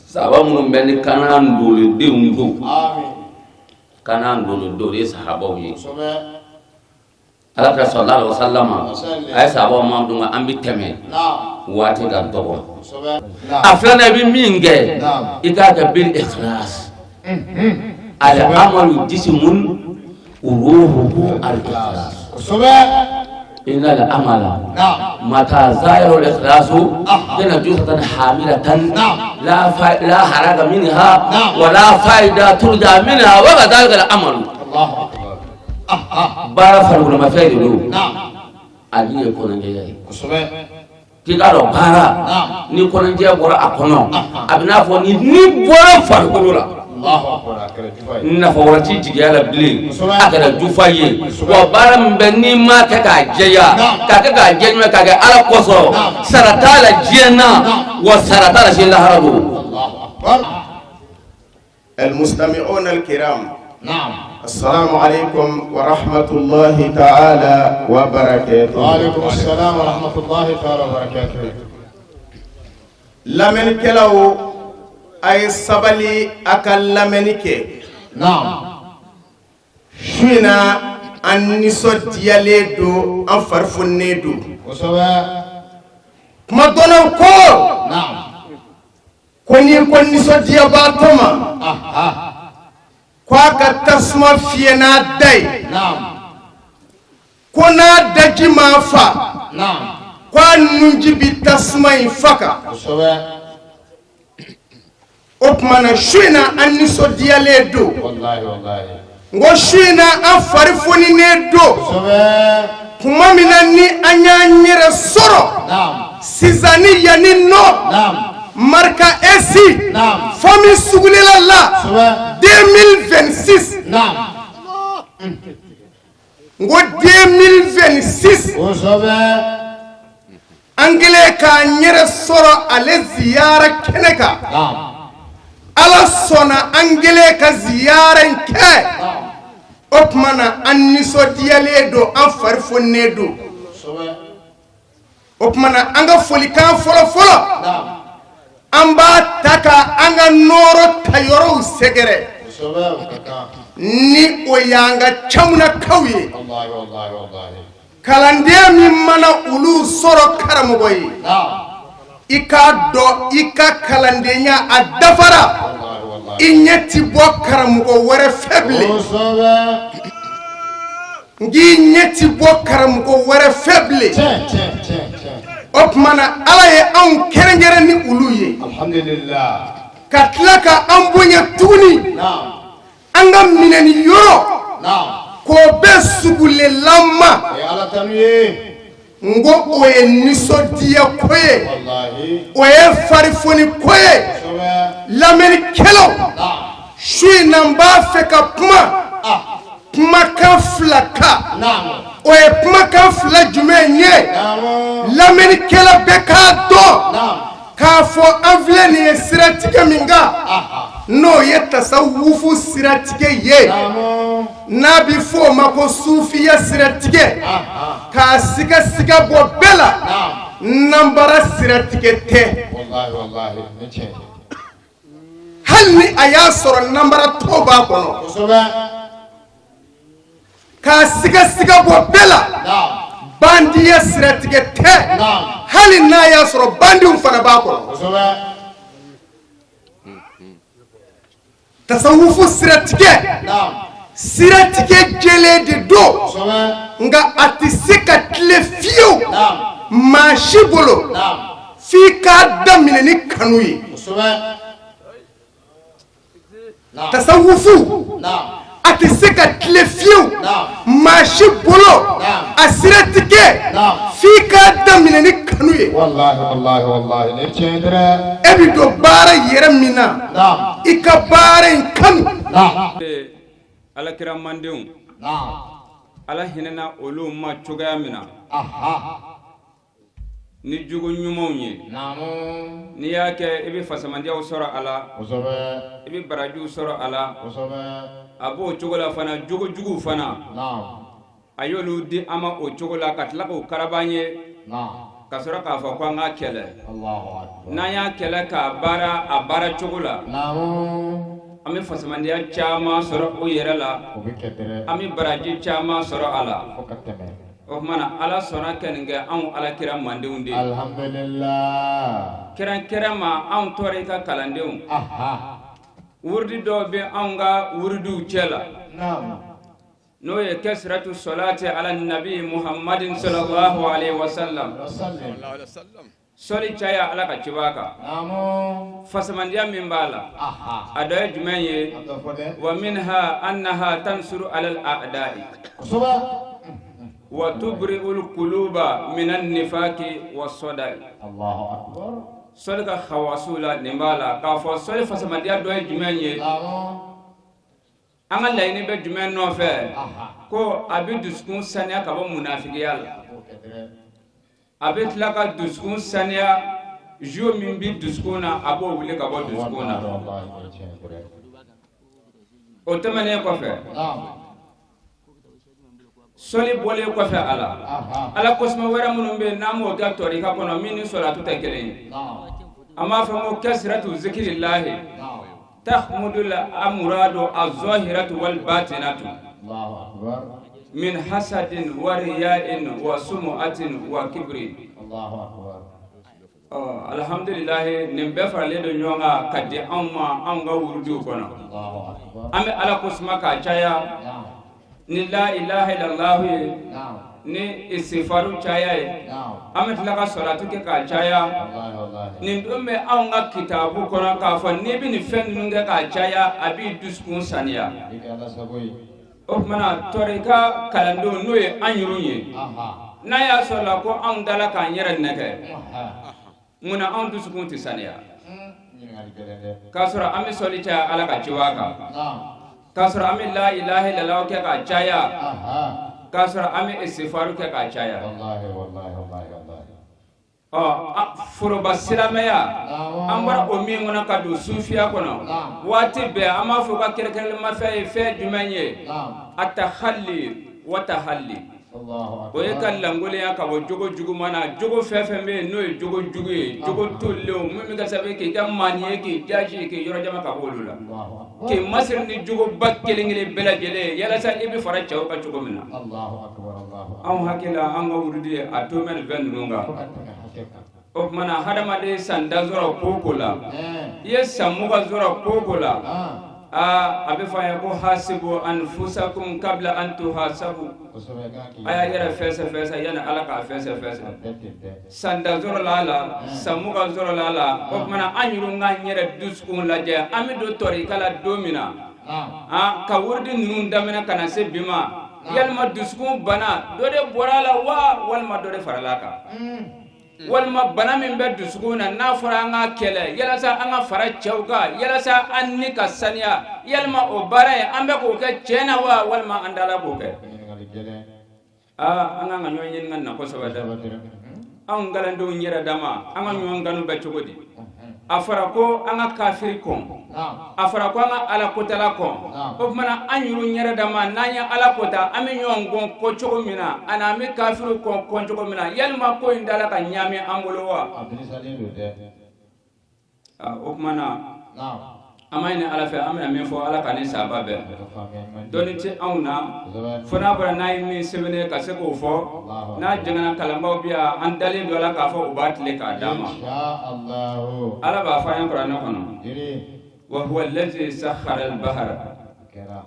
sahaba minnu bɛ ni kanan dolidenw don آمين kanan dolidenw de ye sahabaw ye kosɛbɛ ala kira sallallahu alaihi wasallam a ye sahabaw ma dun an bɛ tɛmɛ نعم waati ka dɔgɔ kosɛbɛ a filanan i bɛ min kɛ Naam. i k'a kɛ bil ikhlas al amalu jismun ruhuhu al ikhlas kosɛbɛ inna al amala نعم متى زاير الإخلاص كان جثة حاملة نعم. لا فا... لا حرج منها نعم. ولا فائدة ترجى منها وكذلك العمل الله أكبر baara farikolomafɛn de don نعم ale ye kɔnɔjɛya ye kosɛbɛ k'i k'a dɔn baara Naam. ni kɔnɔjɛya bɔra a kɔnɔ a bɛ n'a fɔ ni ni bɔra farikolo la الله أكبر a kɛra jufa ye nafa wɛrɛ t'i jigiya la bilen Kosɛbɛ. a kɛra jufa ye Kosɛbɛ. wa baara min bɛ n'i m'a kɛ k'a jɛya Naam. k'a kɛ k'a jɛ ɲuman k'a kɛ ala kosɔn Naam. sara t'a la diɲɛ na wa sara t'a la sini lahara don. الله أكبر المستمعون الكرام نعم السلام عليكم ورحمة الله تعالى وبركاته وعليكم السلام ورحمة الله تعالى وبركاته lamɛnnikɛlaw a ye sabali a ka lamɛnni kɛ نعم su in na an nisɔndiyalen don an fari foninen don kosɛbɛ kuma dɔnnaw ko نعم ko n'i ko nisɔndiyabaatɔ ma ko a ka tasuma fiyɛ n'a da ye نعم ko n'a daji ma fa نعم ko a nunji bi tasuma in faga kosɛbɛ o tuma na su in na an nisɔndiyalen don والله والله n ko su in na an fari foninen don kosɛbɛ tuma min na ni an y'an yɛrɛ sɔrɔ نعم sisan ni yanni nɔ نعم marika esi نعم famille sugulela la kosɛbɛ 2026 نعم n ko 2026 kosɛbɛ an kɛlen k'an yɛrɛ sɔrɔ ale ziyara kɛnɛ kan نعم ala sɔnna an kɛlen ka ziyara in kɛ o tuma na an nisɔndiyalen don an fari foninen don kosɛbɛ O tuma na an ka folikan fɔlɔ fɔlɔ, an b'a ta ka an ka nɔɔrɔ ta yɔrɔw sɛgɛrɛ, ni o y'an ka camunakaw ye. Kalanden min mana olu sɔrɔ karamɔgɔ ye, i k'a dɔn i ka kalandenya a dafara, i ɲɛ ti bɔ karamɔgɔ wɛrɛ fɛ bilen. N k'i ɲɛ ti bɔ karamɔgɔ wɛrɛ fɛ bilen. O tuma na Ala ye anw kɛrɛnkɛrɛn ni olu ye, ka tila ka an bonya tuguni, an ka minɛni yɔrɔ k'o bɛn sugulelan ma. N ko o ye nisɔndiya ko ye, o ye farifoni ko ye. Lamɛnnikɛlaw, su in na n b'a fɛ ka kuma kumakan fila kan. O ye kumakan fila jumɛn ye? Lamɛnnikɛla bɛɛ k'a dɔn k'a fɔ an filɛ nin ye siratigɛ min kan, n'o ye tasawufu siratigɛ ye, n'a bɛ fɔ o ma ko sufiya siratigɛ. K'a sigasiga bɔ bɛɛ la, nanbara siratigɛ tɛ, hali ni a y'a sɔrɔ nanbara tɔ b'a kɔnɔ. K'a sigasiga bɔ bɛɛ la, bandiya siratigɛ tɛ, hali n'a y'a sɔrɔ bandiw fana b'a kɔnɔ. Tasawufu siratigɛ, siratigɛ jɛlen de don, nka a tɛ se ka tilen fiyewu maa si bolo f'i k'a daminɛ ni kanu ye. Tasawufu a tɛ se ka tilen fiyewu maa si bolo, a sira tɛ kɛ f'i k'a daminɛ ni kanu ye. E bɛ don baara yɛrɛ min na, i ka baara in kanu. Alakira mandenw, Ala hinɛna olu ma cogoya min na ni jogo ɲumanw ye, n'i y'a kɛ i bɛ fasamandiyaw sɔrɔ a la, i bɛ barajiw sɔrɔ a la. A b'o cogo la fana, jogo juguw fana, a y'olu di an ma o cogo la, ka tila k'o karaba an ye, ka sɔrɔ k'a fɔ ko an k'a kɛlɛ. N'an y'a kɛlɛ k'a baara a baara cogo la, an bɛ fasamandiya caman sɔrɔ o yɛrɛ la, an bɛ baraji caman sɔrɔ a la. O tuma na Ala sɔnna ka nin kɛ anw Alakira mandenw de ye. Alihamudulila. Kɛrɛnkɛrɛn ma anw tɔrika kalandenw. Aha. Wurudi dɔw bɛ anw ka wurudiw cɛ la. Naamu. N'o ye kasiratu sɔlaati ala nabi muhamadin salalahu alehi wasalam. Sɔli caya Ala ka ciba kan. Naamu. Fasamandiya min b'a la. Aha. A dɔ ye jumɛn ye? A dɔ fɔ dɛ. Wa minha annaha tansuru alal a'da'i. Kosɛbɛ. Wa tubri'ul kuluba minan nifaki wa sɔda'i. Alahu akibaru. Sɔli ka hawasu la nin b'a la k'a fɔ sɔli fasamandiya dɔ ye jumɛn ye? Naamu. An ka laɲini bɛ jumɛn nɔfɛ? Aha. Ko a bɛ dusukun saniya ka bɔ munafigiya la. A b'o kɛ dɛrɛ. A bɛ tila ka dusukun saniya, jo min bɛ dusukun na, a b'o wuli ka bɔ dusukun na. O tɛmɛnen kɔfɛ, sɔli bɔlen kɔfɛ a la, ala kosuma wɛrɛ minnu bɛ yen n'an b'o kɛ tɔrika kɔnɔ min ni sɔlatu tɛ kelen ye, an b'a fɔ ko kasiratu zikirilahi tahmudul amuradu azɔhiratu wal batinatu min hasadin wa riya'in wa sumu'atin wa kibri. Ɔ alihamdulilahi, nin bɛɛ faralen don ɲɔgɔn kan ka di anw ma anw ka wurudiw kɔnɔ. An bɛ ala ko suma k'a caya ni la ilaha illallah ye, ni istighfaru caya ye, an bɛ tila ka sɔlatu kɛ k'a caya. Nin don bɛ anw ka kitabu kɔnɔ k'a fɔ n'i bɛ nin fɛn ninnu kɛ k'a caya, a b'i dusukun saniya. O tuma na tɔrika kalandenw, n'o ye an yɛrɛw ye, n'a y'a sɔrɔ la ko anw dala k'an yɛrɛ nɛgɛ, munna anw dusukun tɛ saniya k'a sɔrɔ an bɛ sɔli caya ala ka ciba kan, k'a sɔrɔ an bɛ la ilaha illallah kɛ k'a caya, k'a sɔrɔ an bɛ istighfaru kɛ k'a caya? Ɔ foroba silamɛya, an bɔra o min kɔnɔ ka don sufiya kɔnɔ, waati bɛɛ an b'a fɔ ka kɛrɛnkɛrɛnlimafɛn ye fɛn jumɛn ye? Atahalli wa tahalli. O ye ka lankolonya ka bɔ jogo juguman na, jogo fɛn fɛn bɛ yen n'o ye jogo jugu ye, jogo tolilenw min bɛ kɛ sababu ye k'i kɛ maani ye, k'i jasi, k'i yɔrɔ jama ka bɔ olu la, k'i masiri ni jogoba kelen kelen bɛɛ lajɛlen ye, yalasa i bɛ fara cɛw kan cogo min na. Anw hakili la, an ka wurudi ye a to bɛ nin fɛn ninnu kan. O tuma na, hadamaden san tan sɔrɔ ko o ko la, i ye san 20 sɔrɔ ko o ko la, aa, a bɛ fɔ an ye ko hasibu anfusakum kabla an tuhasabu, a y'a yɛrɛ fɛsɛfɛsɛ yanni Ala k'a fɛsɛfɛsɛ. San 10 sɔrɔla a la, san 20 sɔrɔla a la. O tuma na, an yɛrɛ k'an yɛrɛ dusukun lajɛ. An bɛ don tɔrika la don min na, aa, ka wurudi ninnu daminɛ ka na se bi ma, yalima dusukun bana dɔ de bɔra a la wa, walima dɔ de farala a kan? Walima bana min bɛ dusukun na, n'a fɔra an ka kɛlɛ yalasa an ka fara cɛw kan, yalasa an ni ka saniya, yalima o baara in, an bɛ k'o kɛ tiɲɛ na wa, walima an dala k'o kɛ? Aa, an kan ka ɲɔgɔn ɲininka na kosɛbɛ dɛ. Anw kalandenw yɛrɛ dama, an ka ɲɔgɔn kanu bɛ cogo di? A fɔra ko an ka kafiri kɔn, a fɔra ko an ka ala kotala kɔn. O tuma na, an yɛrɛ yɛrɛ dama, n'an ye ala kota, an bɛ ɲɔgɔn kɔn ko cogo min na, ani an bɛ kafiri kɔn kɔn cogo min na, yalima ko in dala ka ɲaami an bolo wa? O tuma na, an b'a ɲini ala fɛ, an bɛna min fɔ, ala ka ni saba bɛn. Dɔnni tɛ anw na, fo n'a bɔra n'a ye min sɛbɛnnen ka se k'o fɔ. N'a jɛngɛnna, kalanbaaw bɛ yan, an dalen dɔ la k'a fɔ u b'a tilen k'a d'an ma. Ala b'a fɔ an ye kuranɛ kɔnɔ: wa huwa allazi sakhara al-bahra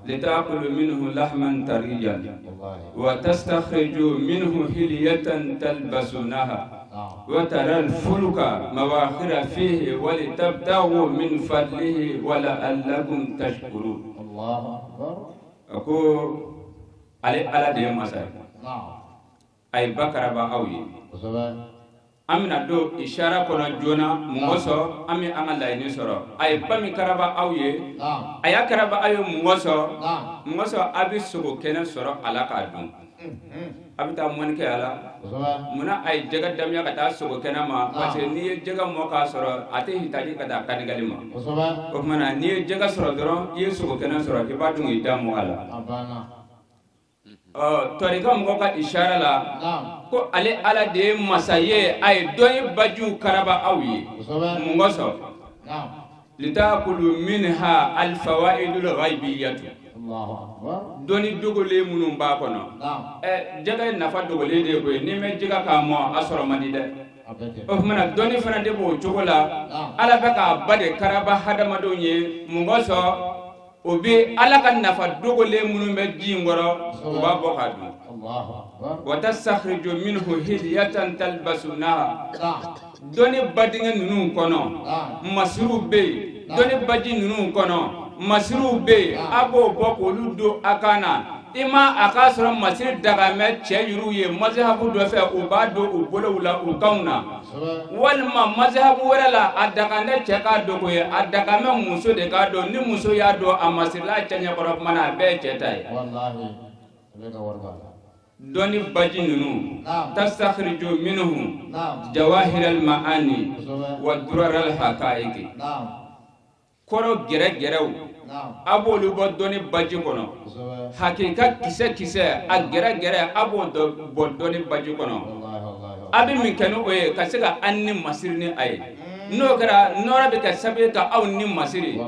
litakulu minhu lahman tariyan wa tastakhriju minhu hilyatan talbasunaha wa tara al-fulka mawakhira fihi wa litabtaghu min fadlihi wa la'allakum tashkurun. A ko ale ala de ye masa ye, a ye ba karaba aw ye. An bɛna don isara kɔnɔ joona. Mun kosɔn an bɛ an ka laɲini sɔrɔ? A ye ba min karaba aw ye, a y'a karaba aw ye mun kosɔn? Mun kosɔn a bɛ sogo kɛnɛ sɔrɔ a la k'a dun, a bɛ taa mɔni kɛ a la. Munna a ye jɛgɛ damiya ka taa sogo kɛnɛ ma? Parce que n'i ye jɛgɛ mɔ k'a sɔrɔ, a tɛ hitaji ka taa kanigali ma. O tuma na, n'i ye jɛgɛ sɔrɔ dɔrɔn, i ye sogo kɛnɛ sɔrɔ, i b'a dun k'i da mɔ a la. Ɔ, tɔrika mɔgɔw ka isara la ko ale ala de ye masa ye, a ye dɔnni bajiw karaba aw ye. Mun kosɔn? Litakulu minha alfawaidul ghaibiyatu, dɔnni dogolen minnu b'a kɔnɔ. Ɛ, jɛgɛ ye nafa dogolen de ye koyi. N'i ma jɛgɛ k'a mɔ, a sɔrɔ man di dɛ. O tuma na, dɔnni fana de b'o cogo la. Ala bɛ k'a ba de karaba hadamadenw ye. Mun kosɔn? O bɛ ala ka nafa dogolen minnu bɛ ji in kɔrɔ, u b'a bɔ k'a dun. Wa tastakhriju minhu hilyatan talbasunaha, dɔnni badingɛ ninnu kɔnɔ, masiriw bɛ yen. Dɔnni baji ninnu kɔnɔ, masiriw bɛ yen, a b'o bɔ k'olu don a kan na. I ma a k'a sɔrɔ masiri dagamɛ cɛ yɛrɛw ye mazahabu dɔ fɛ, u b'a don u bolow la, u kanw na, walima mazahabu wɛrɛ la, a dagamɛ cɛ k'a don ko ye, a dagamɛ muso de k'a don. Ni muso y'a don, a masirila cɛ ɲɛkɔrɔ tuma na, a bɛɛ ye cɛ ta ye. Dɔnni baji ninnu, tastakhriju minhu jawahiral ma'ani wa duraral haqa'iqi, kɔrɔ gɛrɛgɛrɛw, a b'olu bɔ dɔnni baji kɔnɔ. Hakika kisɛ kisɛ, a gɛrɛgɛrɛ, a b'o bɔ dɔnni baji kɔnɔ. A bɛ min kɛ n'o ye ka se ka an ni masiri ni a ye, n'o kɛra, nɔɔrɔ bɛ kɛ sababu ye ka aw ni masiri.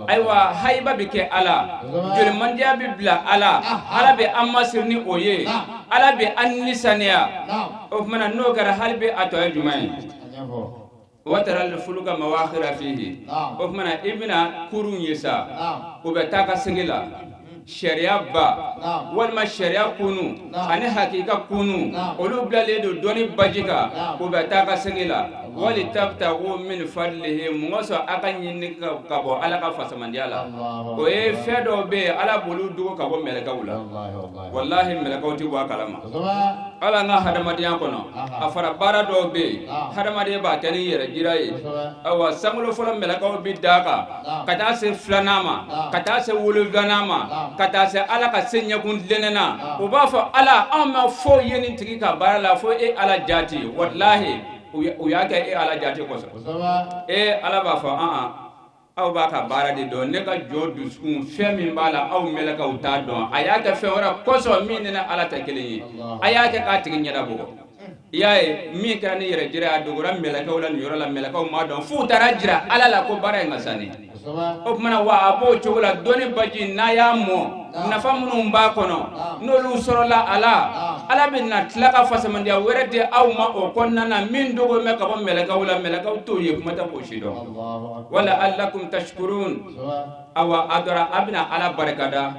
Ayiwa, hayiba bɛ kɛ a la, jolimandiya bɛ bila a la, ala bɛ an masiri ni o ye, ala bɛ an ni saniya. O tuma na, n'o kɛra, hali bi a tɔ ye jumɛn ye? Wa taral fuluka mawakhira fihi. O tuma na, i bɛna kurun ye sa, u bɛ taa ka segin la. Sariya ba walima sariya kunu ani hakika kunu, olu bilalen don dɔnni baji kan, u bɛ taa ka segin la. Wali tabtagu min fadlihi, mun kosɔn? A ka ɲini ka bɔ ala ka fasamandiya la. O ye fɛn dɔw bɛ yen, ala b'olu dogo ka bɔ mɛlɛkɛw la. Walahi, mɛlɛkɛw tɛ bɔ a kalama. Ala an ka hadamadenya kɔnɔ, a fɔra baara dɔw bɛ yen, hadamaden b'a kɛ ni yɛrɛ jira ye. Ayiwa, sankolo fɔlɔ mɛlɛkɛw bɛ d'a kan ka taa se filanan ma, ka taa se wolonwulanan ma, ka taa se ala ka se ɲɛkun tilennen na. U b'a fɔ: ala, anw ma foyi ye nin tigi ka baara la fo e ala jati. Walahi, u y'a kɛ e ala jati kosɔn. E ala b'a fɔ an Aw b'a ka baara de dɔn, ne ka jɔn dusukun fɛn min b'a la, aw mɛlɛkɛw t'a dɔn. A y'a kɛ fɛn wɛrɛ kosɔn min ni ne Ala tɛ kelen ye. A y'a kɛ k'a tigi ɲɛda bugɔ. I y'a ye, min kɛra ni yɛrɛ jira a dogora mɛlɛkɛw la nin yɔrɔ la, mɛlɛkɛw m'a dɔn f'u taara jira Ala la ko baara in ka sani. O tuma na wa a b'o cogo la, dɔnni baji n'a y'a mɔ, nafa minnu b'a kɔnɔ, n'olu sɔrɔla a la, Ala bɛ na tila ka fasamandiya wɛrɛ di aw ma o kɔnɔna na, min dogo bɛ ka bɔ mɛlɛkɛw la, mɛlɛkɛw t'o ye, kuma tɛ k'o si dɔn. Wa la'allakum tashkurun. Awa, a dɔra a bɛna Ala barikada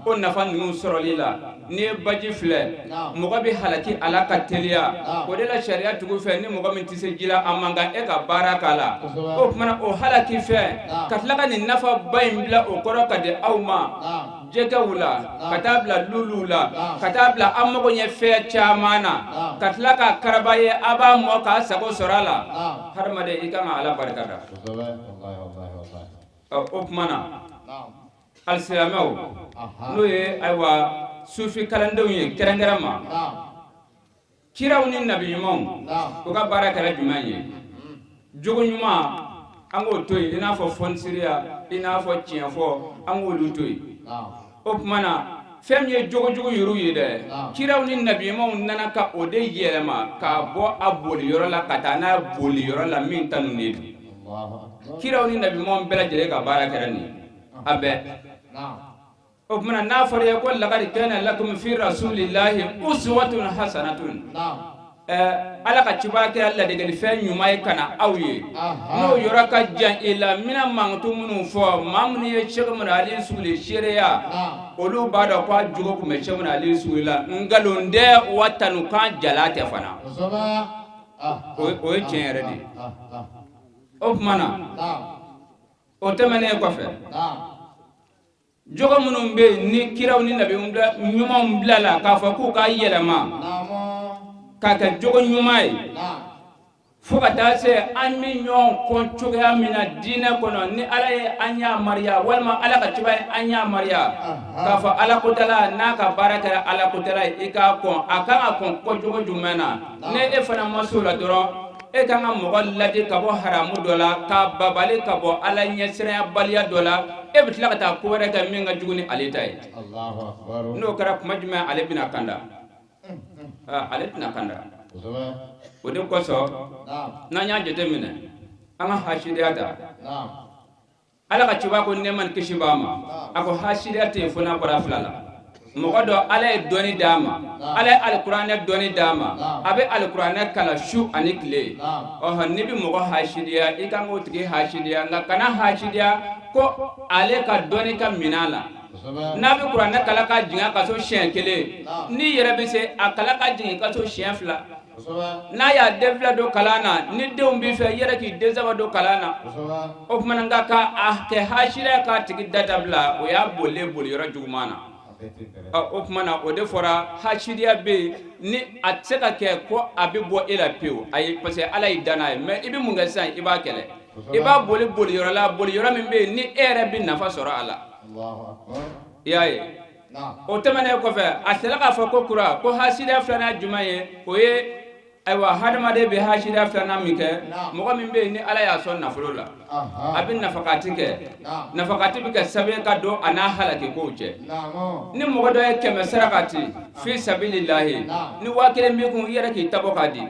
o nafa ninnu sɔrɔli la. N'i ye baji filɛ, mɔgɔ bɛ halaki a la ka teliya. O de la sariya tugu fɛ, ni mɔgɔ min tɛ se ji la, a man kan e ka baara k'a la. O tuma na o halaki fɛn ka tila ka nin nafaba in bila o kɔrɔ ka di aw ma, jɛgɛw la, ka taa bila luluw la, ka taa bila an mago ɲɛ fɛn caman na, ka tila ka karaba ye, a b'a mɔ k'a sago sɔrɔ a la. Hadamaden, i kan ka Ala barikada. O tuma na alisilamɛw, n'o ye ayiwa sufi kalandenw ye kɛrɛnkɛrɛn ma, kiraw ni nabi ɲumanw, u ka baara kɛra jumɛn ye? Jogo ɲuman, an k'o to yen, i n'a fɔ fɔnisiriya, i n'a fɔ tiɲɛfɔ, an k'olu to yen. O tuma na fɛn min ye jogojugu yɛrɛw ye dɛ, kiraw ni nabi ɲumanw nana ka o de yɛlɛma k'a bɔ a boliyɔrɔ la ka taa n'a boliyɔrɔ la min tanunen don. Kiraw ni nabi ɲumanw bɛɛ lajɛlen ka baara kɛra nin ye a bɛɛ. O tuma na n'a fɔra ye ko laqad kana lakum fi rasulillahi uswatun hasanatun, Ala ka ciba kɛra ladegelifɛn ɲuman ye ka na aw ye, n'o yɔrɔ ka jan i la, n bɛna mankutu minnu fɔ, maa minnu ye Sɛki Umaru Ali Sugule seereya, olu b'a dɔn ko a jogo tun bɛ Sɛki Umaru Ali Sugule la. Nkalon tɛ wa tanukan jala tɛ fana, o ye tiɲɛ yɛrɛ de ye. O tuma na o tɛmɛnen kɔfɛ, jogo minnu bɛ yen ni kiraw ni nabi ɲumanw bilala k'a fɔ k'u ka yɛlɛma k'a kɛ jogo ɲuman ye, fo ka taa se an bɛ ɲɔgɔn kɔn cogoya min na diinɛ kɔnɔ, ni Ala ye an yamaruya walima Ala ka ciba ye an yamaruya k'a fɔ Ala kotala n'a ka baara kɛra Ala kotala ye, i k'a kɔn, a kan ka kɔn kɔcogo jumɛn na? Ni e fana ma s'o la dɔrɔn, e kan ka mɔgɔ ladi ka bɔ haramu dɔ la, k'a babali ka bɔ Ala ɲɛsiranyabaliya dɔ la, e bɛ tila ka taa ko wɛrɛ kɛ min ka jugu ni ale ta ye. N'o kɛra kuma jumɛn, ale bɛna kanda? Ale tɛna kanda. O de kosɔn n'an y'a jateminɛ, an ka hasidiya ta, Ala ka ciba ko nɛɛma ni kisi b'a ma, a ko hasidiya tɛ yen fo n'a bɔra fila la. Mɔgɔ dɔ, Ala ye dɔnni d'a ma, Ala ye alikuranɛ dɔnni d'a ma, a bɛ alikuranɛ kalan su ani tile. Ɔhɔ, n'i bɛ mɔgɔ hasidiya, i kan k'o tigi hasidiya, nka kana hasidiya ko ale ka dɔnni ka minɛ a la. N'a bɛ kuranɛ kalan ka jigin a ka so siɲɛ kelen, n'i yɛrɛ bɛ se a kalan ka jigin i ka so siɲɛ fila. N'a y'a den fila don kalan na, ni denw b'i fɛ, i yɛrɛ k'i den saba don kalan na. O tuma nka ka a kɛ hasidiya k'a tigi da dabila, o y'a bolilen boli yɔrɔ juguman na. O tuma na o de fɔra, hasidiya bɛ yen ni a tɛ se ka kɛ ko a bɛ bɔ e la pewu, ayi, parce que Ala y'i dan n'a ye. Mais i bɛ mun kɛ sisan? I b'a kɛlɛ, i b'a boli boli yɔrɔ la, boli yɔrɔ min bɛ yen ni e yɛrɛ bɛ nafa sɔrɔ a la. I y'a ye, o tɛmɛnen kɔfɛ, a sera k'a fɔ ko kura ko hasidiya filanan jumɛn ye? O ye ayiwa, hadamaden bɛ hasidiya filanan min kɛ, mɔgɔ min bɛ yen ni Ala y'a sɔn nafolo la, a bɛ nafakati kɛ. Nafakati bɛ kɛ sababu ye ka don a n'a halaki kow cɛ. Ni mɔgɔ dɔ ye 100 sarakati fi sabililahi, ni 1000 b'i kun, i yɛrɛ k'i ta bɔ k'a di.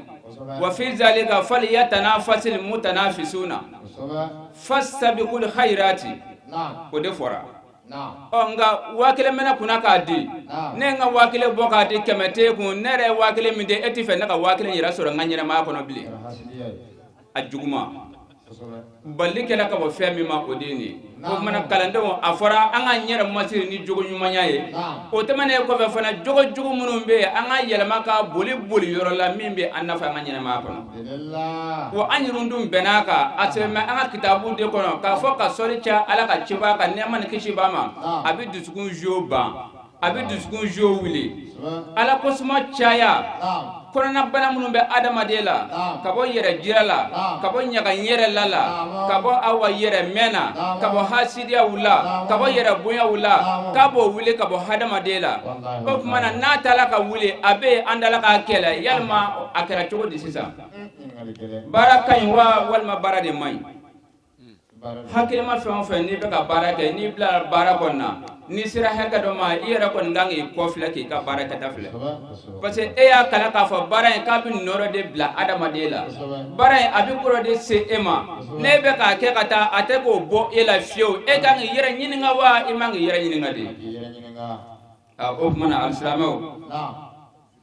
Wa fi zalika falyatanafasil mutanafisuna fastabiqul khayrati, o de fɔra. Ɔ nka 1000 bɛ ne kunna k'a di, ne ye n ka 1000 bɔ k'a di, 100 t'e kun. Ne yɛrɛ ye 1000 min di, e t'i fɛ ne ka 1000 yɛrɛ sɔrɔ n ka ɲɛnamaya kɔnɔ bilen. A juguman bali kɛra ka bɔ fɛn min ma, o de ye nin ye. O tuma na kalandenw, a fɔra an k'an yɛrɛ masiri ni jogo ɲumanya ye. O tɛmɛnen kɔfɛ fana, jogo jugu minnu bɛ yen, an ka yɛlɛma ka boli boli yɔrɔ la min bɛ an nafa an ka ɲɛnamaya kɔnɔ. Wa an yɛrɛ dun bɛn'a kan, a sɛbɛn bɛ an ka kitabu de kɔnɔ k'a fɔ ka sɔli caya Ala ka ciba kan, nɛɛma ni kisi b'a ma, a bɛ dusukun jo ban, a bɛ dusukun jo wuli. Ala kosuma caya, kɔnɔnabana minnu bɛ adamaden la, ka bɔ yɛrɛ jira la, ka bɔ ɲaga yɛrɛ la la, ka bɔ awa yɛrɛ mɛn na, ka bɔ hasidiyaw la, ka bɔ yɛrɛ bonyaw la, k'a b'o wuli ka bɔ hadamaden la. O tuma na n'a taara ka wuli, a bɛ yen, an dala k'a kɛlɛ, yalima a kɛra cogo di sisan? Baara ka ɲi wa, walima baara de man ɲi? Hakilima fɛn o fɛn n'i bɛ ka baara kɛ, n'i bilara baara kɔni na, n'i sera hakɛ dɔ ma, i yɛrɛ kɔni kan k'i kɔ filɛ, k'i ka baara kɛta filɛ, parce que e y'a kalan k'a fɔ baara in k'a bɛ nɔrɔ de bila adamaden la, baara in a bɛ kɔrɔ de se e ma. N'e bɛ k'a kɛ ka taa, a tɛ k'o bɔ e la fiyewu. E kan k'i yɛrɛ ɲininka wa i man k'i yɛrɛ ɲininka de? O tuma na, alisilamɛw,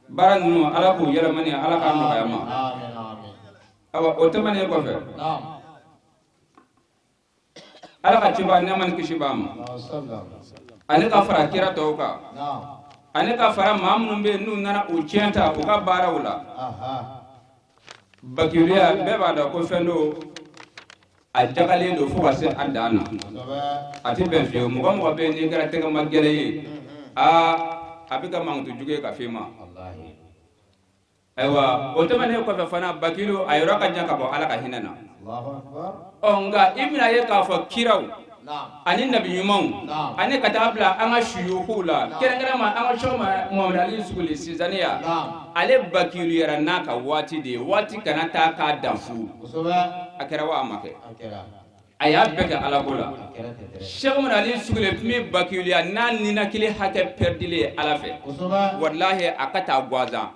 baara ninnu, Ala k'u yɛlɛmani, Ala k'a nɔgɔya ma. Awa, o tɛmɛnen kɔfɛ, Ala ka ciba, nɛɛma ni kisi b'a ma, ani ka fara kira tɔw kan, ani ka fara maa minnu bɛ yen n'u nana u tiɲɛ ta u ka baaraw la. Bakiluya, bɛɛ b'a dɔn ko fɛn don, a jagalen don fo ka se a dan na, a tɛ bɛn fiyewu. Mɔgɔ mɔgɔ bɛ yen n'i kɛra tɛgɛma gɛlɛn ye, aa, a bɛ ka mankutu jugu ye ka f'i ma. Ayiwa, o tɛmɛnen kɔfɛ fana, bakilu a yɔrɔ ka jan ka bɔ Ala ka hinɛ na. Ɔ, nka i bɛna ye k'a fɔ kiraw ani nabi ɲumanw, ani ka taa bila an ka suyukuw la, kɛrɛnkɛrɛn ma an ka sɛki Muhamadu Ali Sugule Sizaniya, ale bakiluyara n'a ka waati de ye. Waati kana taa k'a dan fu. A kɛra wa a ma kɛ? A y'a bɛɛ kɛ Ala ko la. Sɛki Umaru Ali Sugule tun bɛ bakiluya n'a ninakili hakɛ pɛrɛdilen ye Ala fɛ. Walahi, a ka taa gansan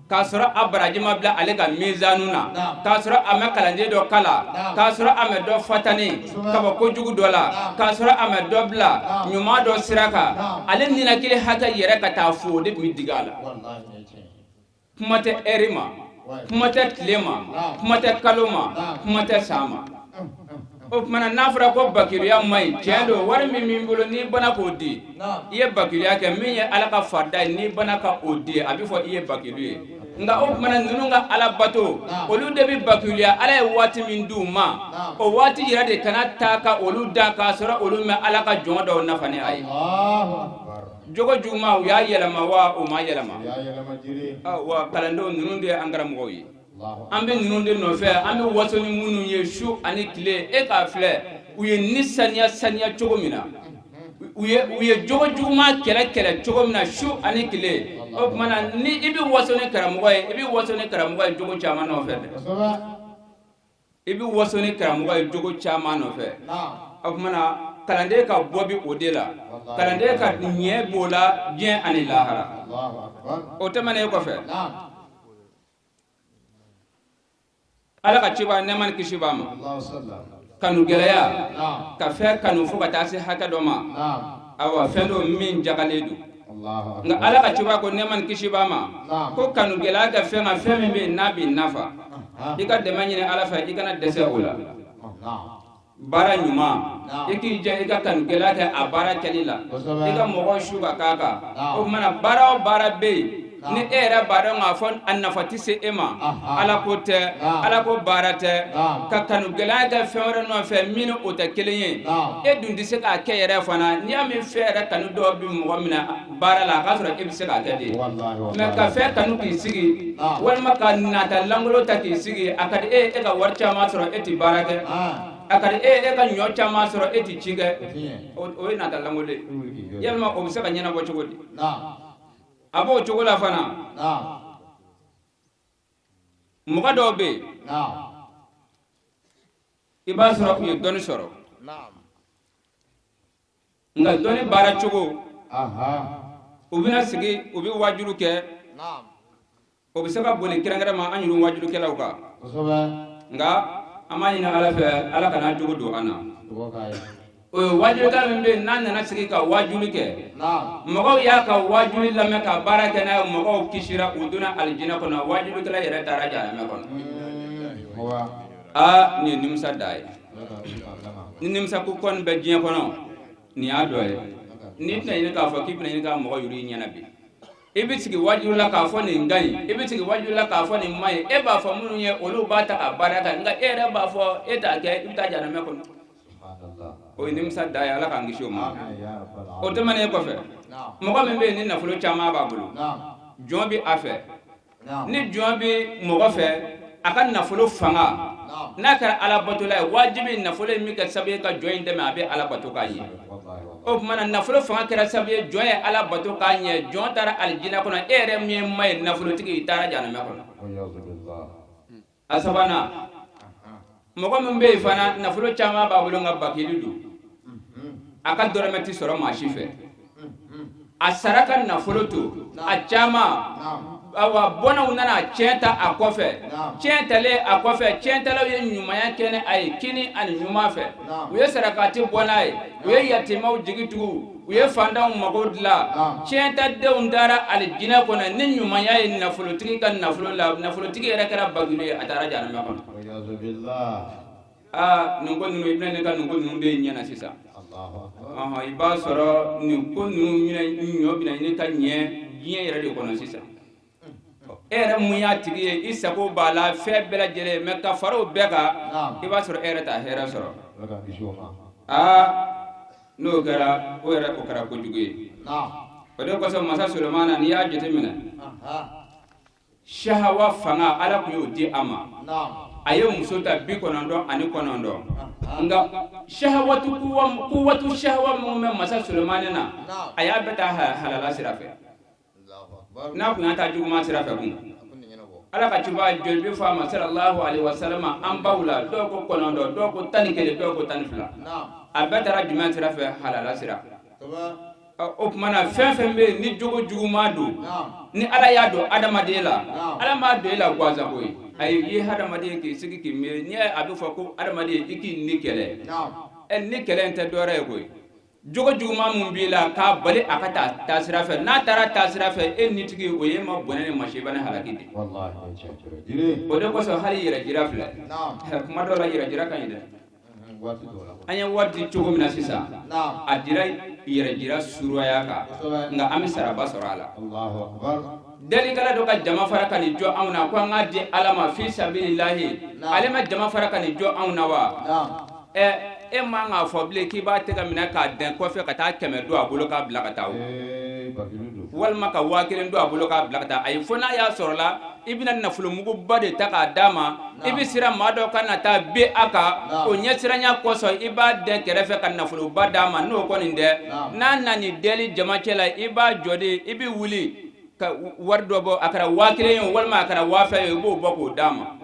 k'a sɔrɔ a baraji ma bila ale ka mizanu na, k'a sɔrɔ a ma kalanden dɔ kalan, k'a sɔrɔ a ma dɔ fatani ka bɔ kojugu dɔ la, k'a sɔrɔ a ma dɔ bila ɲuman dɔ sira kan, ale ninakili hakɛ yɛrɛ ka taa fo, o de tun bɛ digi a la. Kuma tɛ ɛri ma, kuma tɛ tile ma, kuma tɛ kalo ma, kuma tɛ san ma. O tuma na, n'a fɔra ko bakiluya man ɲi, tiɲɛ don. Wari min b'i bolo, n'i banna k'o di, i ye bakiluya kɛ. Min ye Ala ka farida ye, n'i banna ka o di, a bɛ fɔ i ye bakilu ye. Nka o tuma na, ninnu ka Ala bato, olu de bɛ bakiluya. Ala ye waati min di u ma, o waati yɛrɛ de kana taa ka olu dan k'a sɔrɔ olu ma Ala ka jɔn dɔw nafa ni a ye. Jogo juguman, u y'a yɛlɛma wa u ma yɛlɛma? Wa kalandenw ninnu de ye an karamɔgɔw ye, an bɛ ninnu de nɔfɛ, an bɛ waso ni minnu ye su ani tile. E k'a filɛ, u ye ni saniya saniya cogo min na, u ye jogo juguman kɛlɛ kɛlɛ cogo min na su ani tile. O tuma na, ni i bɛ waso ni karamɔgɔ ye, i bɛ waso ni karamɔgɔ ye jogo caman nɔfɛ dɛ. I bɛ waso ni karamɔgɔ ye jogo caman nɔfɛ. O tuma na, kalanden ka bɔ bi o de la, kalanden ka ɲɛ b'o la diɲɛ ani lahara. O tɛmɛnen kɔfɛ, Ala ka ciba, nɛɛma ni kisi b'a ma, kanu gɛlɛya, ka fɛn kanu fo ka taa se hakɛ dɔ ma, awa, fɛn dɔ min jagalen don. Nka Ala ka ciba ko, nɛɛma ni kisi b'a ma, ko kanu gɛlɛya kɛ fɛn kan, fɛn min bɛ yen n'a b'i nafa, i ka dɛmɛ ɲini Ala fɛ, i kana dɛsɛ o la. Baara ɲuman, i k'i jɛ i ka kanu gɛlɛya kɛ a baara kɛli la, i ka mɔgɔw su ka k'a kan. O tuma na, baara o baara bɛ yen ni e yɛrɛ b'a dɔn k'a fɔ a nafa tɛ se e ma, Ala ko tɛ, Ala ko baara tɛ, ka kanu gɛlɛya kɛ fɛn wɛrɛ nɔfɛ min ni o tɛ kelen ye, e dun tɛ se k'a kɛ yɛrɛ fana. N'i y'a mɛn fɛn yɛrɛ kanu dɔw bɛ mɔgɔ minɛ baara la, a k'a sɔrɔ e bɛ se k'a kɛ de. Mɛ ka fɛn kanu k'i sigi, walima ka nata lankolon ta k'i sigi, a ka di e ye e ka wari caman sɔrɔ, e tɛ baara kɛ. A ka di e ye e ka ɲɔ caman sɔrɔ, e tɛ ci kɛ. O ye nata lankolon ye. Yalima o bɛ se ka ɲɛnabɔ cogo di? A b'o cogo la fana. Mɔgɔ dɔw bɛ yen, i b'a sɔrɔ u ye dɔnni sɔrɔ, nka dɔnni baara cogo, u bɛna sigi, u bɛ wajulu kɛ, o bɛ se ka boli kɛrɛnkɛrɛn ma an yɛrɛ wajulukɛlaw kan. Nka an b'a ɲini Ala fɛ, Ala kana jogo don an na. O ye wajulukɛla min bɛ yen n'a nana sigi ka wajuli kɛ, mɔgɔw y'a ka wajuli lamɛn ka baara kɛ n'a ye, mɔgɔw kisira, u donna alijinɛ kɔnɔ, wajulukɛla yɛrɛ taara jahanama kɔnɔ. Aa, nin ye nimisa da ye. Ni nimisa ko kɔni bɛ diɲɛ kɔnɔ, nin y'a dɔ ye. N'i tɛna ɲini k'a fɔ k'i bɛna ɲini ka mɔgɔ yuru i ɲɛna bi, i bɛ sigi wajulu la k'a fɔ nin ka ɲi, i bɛ sigi wajulu la k'a fɔ nin man ɲi, e b'a fɔ minnu ye, olu b'a ta ka baara kɛ, nka e yɛrɛ b'a fɔ e t'a kɛ, i bɛ taa jahanama kɔnɔ. O ye nimisa da ye, Ala k'an kisi o ma. O tɛmɛnen kɔfɛ, mɔgɔ min bɛ yen ni nafolo caman b'a bolo, jɔn bɛ a fɛ. Ni jɔn bɛ mɔgɔ fɛ, a ka nafolo fanga n'a kɛra Ala batola ye, wajibi nafolo in bɛ kɛ sababu ye ka jɔn in dɛmɛ, a bɛ Ala bato k'a ɲɛ. O tuma na, nafolo fanga kɛra sababu ye jɔn ye Ala bato k'a ɲɛ, jɔn taara alijinɛ kɔnɔ, e yɛrɛ min ye ma ye nafolotigi, i taara jahanama kɔnɔ. A sabanan, Mɔgɔ min bɛ yen fana, nafolo caman b'a bolo, nka bakili don, a ka dɔrɔmɛ tɛ sɔrɔ maa si fɛ. A sara ka nafolo to a caman, awa, bɔnɛw nana tiɲɛ ta a kɔfɛ. Tiɲɛ talen a kɔfɛ, tiɲɛtalaw ye ɲumanya kɛ ni a ye kini ani ɲuman fɛ. U ye sarakati bɔ n'a ye, u ye yatimaw jigi tugu, u ye fantanw mago dilan. Tiɲɛtadenw taara alijinɛ kɔnɔ ni ɲumanya ye nafolotigi ka nafolo la. Nafolotigi yɛrɛ kɛra bakilu ye, a taara jahanama kɔnɔ. Aa, nin ko ninnu, i bɛna ne ka nin ko ninnu de ɲɛna sisan. Ɔhɔn, i b'a sɔrɔ nin ko ninnu ɲinɛ ɲɔ bɛna ɲini ka ɲɛ diɲɛ yɛrɛ de kɔnɔ sisan. E yɛrɛ mun y'a tigi ye, i sago b'a la fɛn bɛɛ lajɛlen, mɛ ka fara o bɛɛ kan, i b'a sɔrɔ e yɛrɛ t'a hɛrɛ sɔrɔ. Aa, n'o kɛra, o yɛrɛ, o kɛra kojugu ye. O de kosɔn masa Solomana, n'i y'a jateminɛ, sahawa fanga, Ala tun y'o di a ma. A ye muso ta 99. Nka sahawatu, kuwatu sahawa minnu bɛ masa Solomani na, a y'a bɛɛ ta halala sira fɛ. N'a tun y'a ta juguman sira fɛ kun, Ala ka ciba joli bɛ fɔ a ma, sallallahu alaihi wasallam, an baw la, dɔw ko 9, dɔw ko 11, dɔw ko 12. A bɛɛ taara jumɛn sira fɛ? Halala sira. O tuma na, fɛn fɛn bɛ yen ni jogo juguman don, ni Ala y'a don adamaden la, Ala m'a don e la gansan koyi. Ayi, i ye hadamaden k'i sigi k'i miiri, n'i a bɛ fɔ ko adamaden, i k'i ni kɛlɛ. Ɛ, ni kɛlɛ in tɛ dɔwɛrɛ ye koyi, jogo juguman mun b'i la, k'a bali a ka taa taasira fɛ. N'a taara taasira fɛ, e nitigi, o ye ma bɔnɛ ni masiba ni halaki de. O de kosɔn hali yɛrɛ jira filɛ, kuma dɔw la yɛrɛ jira ka ɲi dɛ. An ye wari di cogo min na sisan, a dira yɛrɛ jira suraya kan, nka an bɛ saraba sɔrɔ a la. Delikɛla dɔ ka jama fara ka nin jɔ anw na ko an k'a di Ala ma fi sabililahi. Ale ma jama fara ka nin jɔ anw na wa? Ɛ, e man k'a fɔ bilen k'i b'a tɛgɛ minɛ k'a dɛn kɔfɛ ka taa 100 don a bolo k'a bila ka taa o, walima ka 1000 don a bolo k'a bila ka taa. Ayi, fo n'a y'a sɔrɔ la i bɛna nafolomuguba de ta k'a d'a ma. I bɛ siran maa dɔ ka na taa bin a kan, o ɲɛsiranya kosɔn i b'a dɛn kɛrɛfɛ ka nafoloba d'a ma. N'o kɔni tɛ, n'a nana deli jama cɛ la, i b'a jɔ de, i bɛ wuli ka wari dɔ bɔ, a kɛra 1000 ye walima a kɛra 2000 ye, i b'o bɔ k'o d'a ma.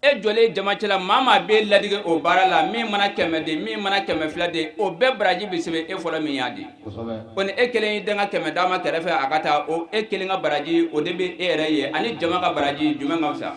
E jɔlen jama cɛ la, maa maa bɛ ladege o baara la, min mana 100 di, min mana 200 di, o bɛɛ baraji bɛ sɛbɛn e fɔlɔ min y'a di. O ni e kelen y'i dɛn ka 100 d'a ma kɛrɛfɛ a ka taa, o e kelen ka baraji, o de bɛ e yɛrɛ ye, ani jama ka baraji, jumɛn ka fisa?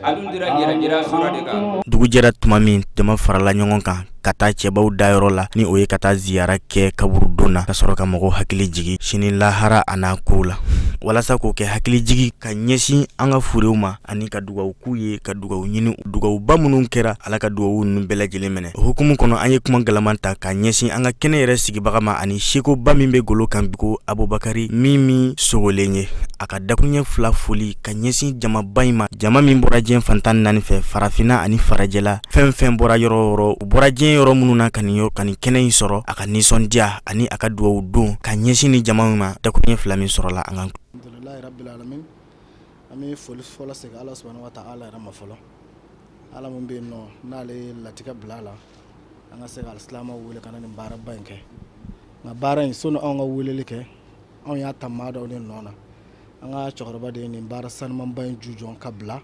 A dun dira yɛrɛ jira sura de kan. Dugu jɛra tuma min, jama farala ɲɔgɔn kan ka taa cɛbaw dayɔrɔ la, ni o ye ka taa ziyara kɛ kaburudon na, ka sɔrɔ ka mɔgɔw hakili jigin sini lahara a n'a kow la, walasa k'o kɛ hakilijigi ka ɲɛsin an ka furew ma, ani ka dugawu k'u ye, ka dugawu ɲini. Dugawuba minnu kɛra, Ala ka dugawu ninnu bɛɛ lajɛlen minɛ. O hukumu kɔnɔ, an ye kuma galaman ta ka ɲɛsin an ka kɛnɛ yɛrɛ sigibaga ma, ani sekoba min bɛ golo kan ko Abubakari min min sogolen ye, a ka dakuruɲɛ fila foli ka ɲɛsin jamaba in ma, jama min bɔra diɲɛ fan 14 fɛ, farafinna ani farajɛla, fɛn fɛn bɔra yɔrɔ o yɔrɔ, u bɔra diɲɛ yɔrɔ minnu na ka nin kɛnɛ in sɔrɔ, a ka nisɔndiya ani a ka dugawu don ka ɲɛsin ni jama in ma. Dakuruɲɛ fila min sɔrɔla an kan. An bɛ foli fɔlɔ segin Ala subahana wa taala yɛrɛ ma fɔlɔ, Ala min bɛ yen nɔ n'ale ye latigɛ bila a la an ka se ka alisilamɛw wele ka na nin baaraba in kɛ. Nka baara in, sɔnni anw ka weleli kɛ, anw y'a ta maa dɔw de nɔ na. An ka cɛkɔrɔba de ye nin baara sanumanba in jujɔn ka bila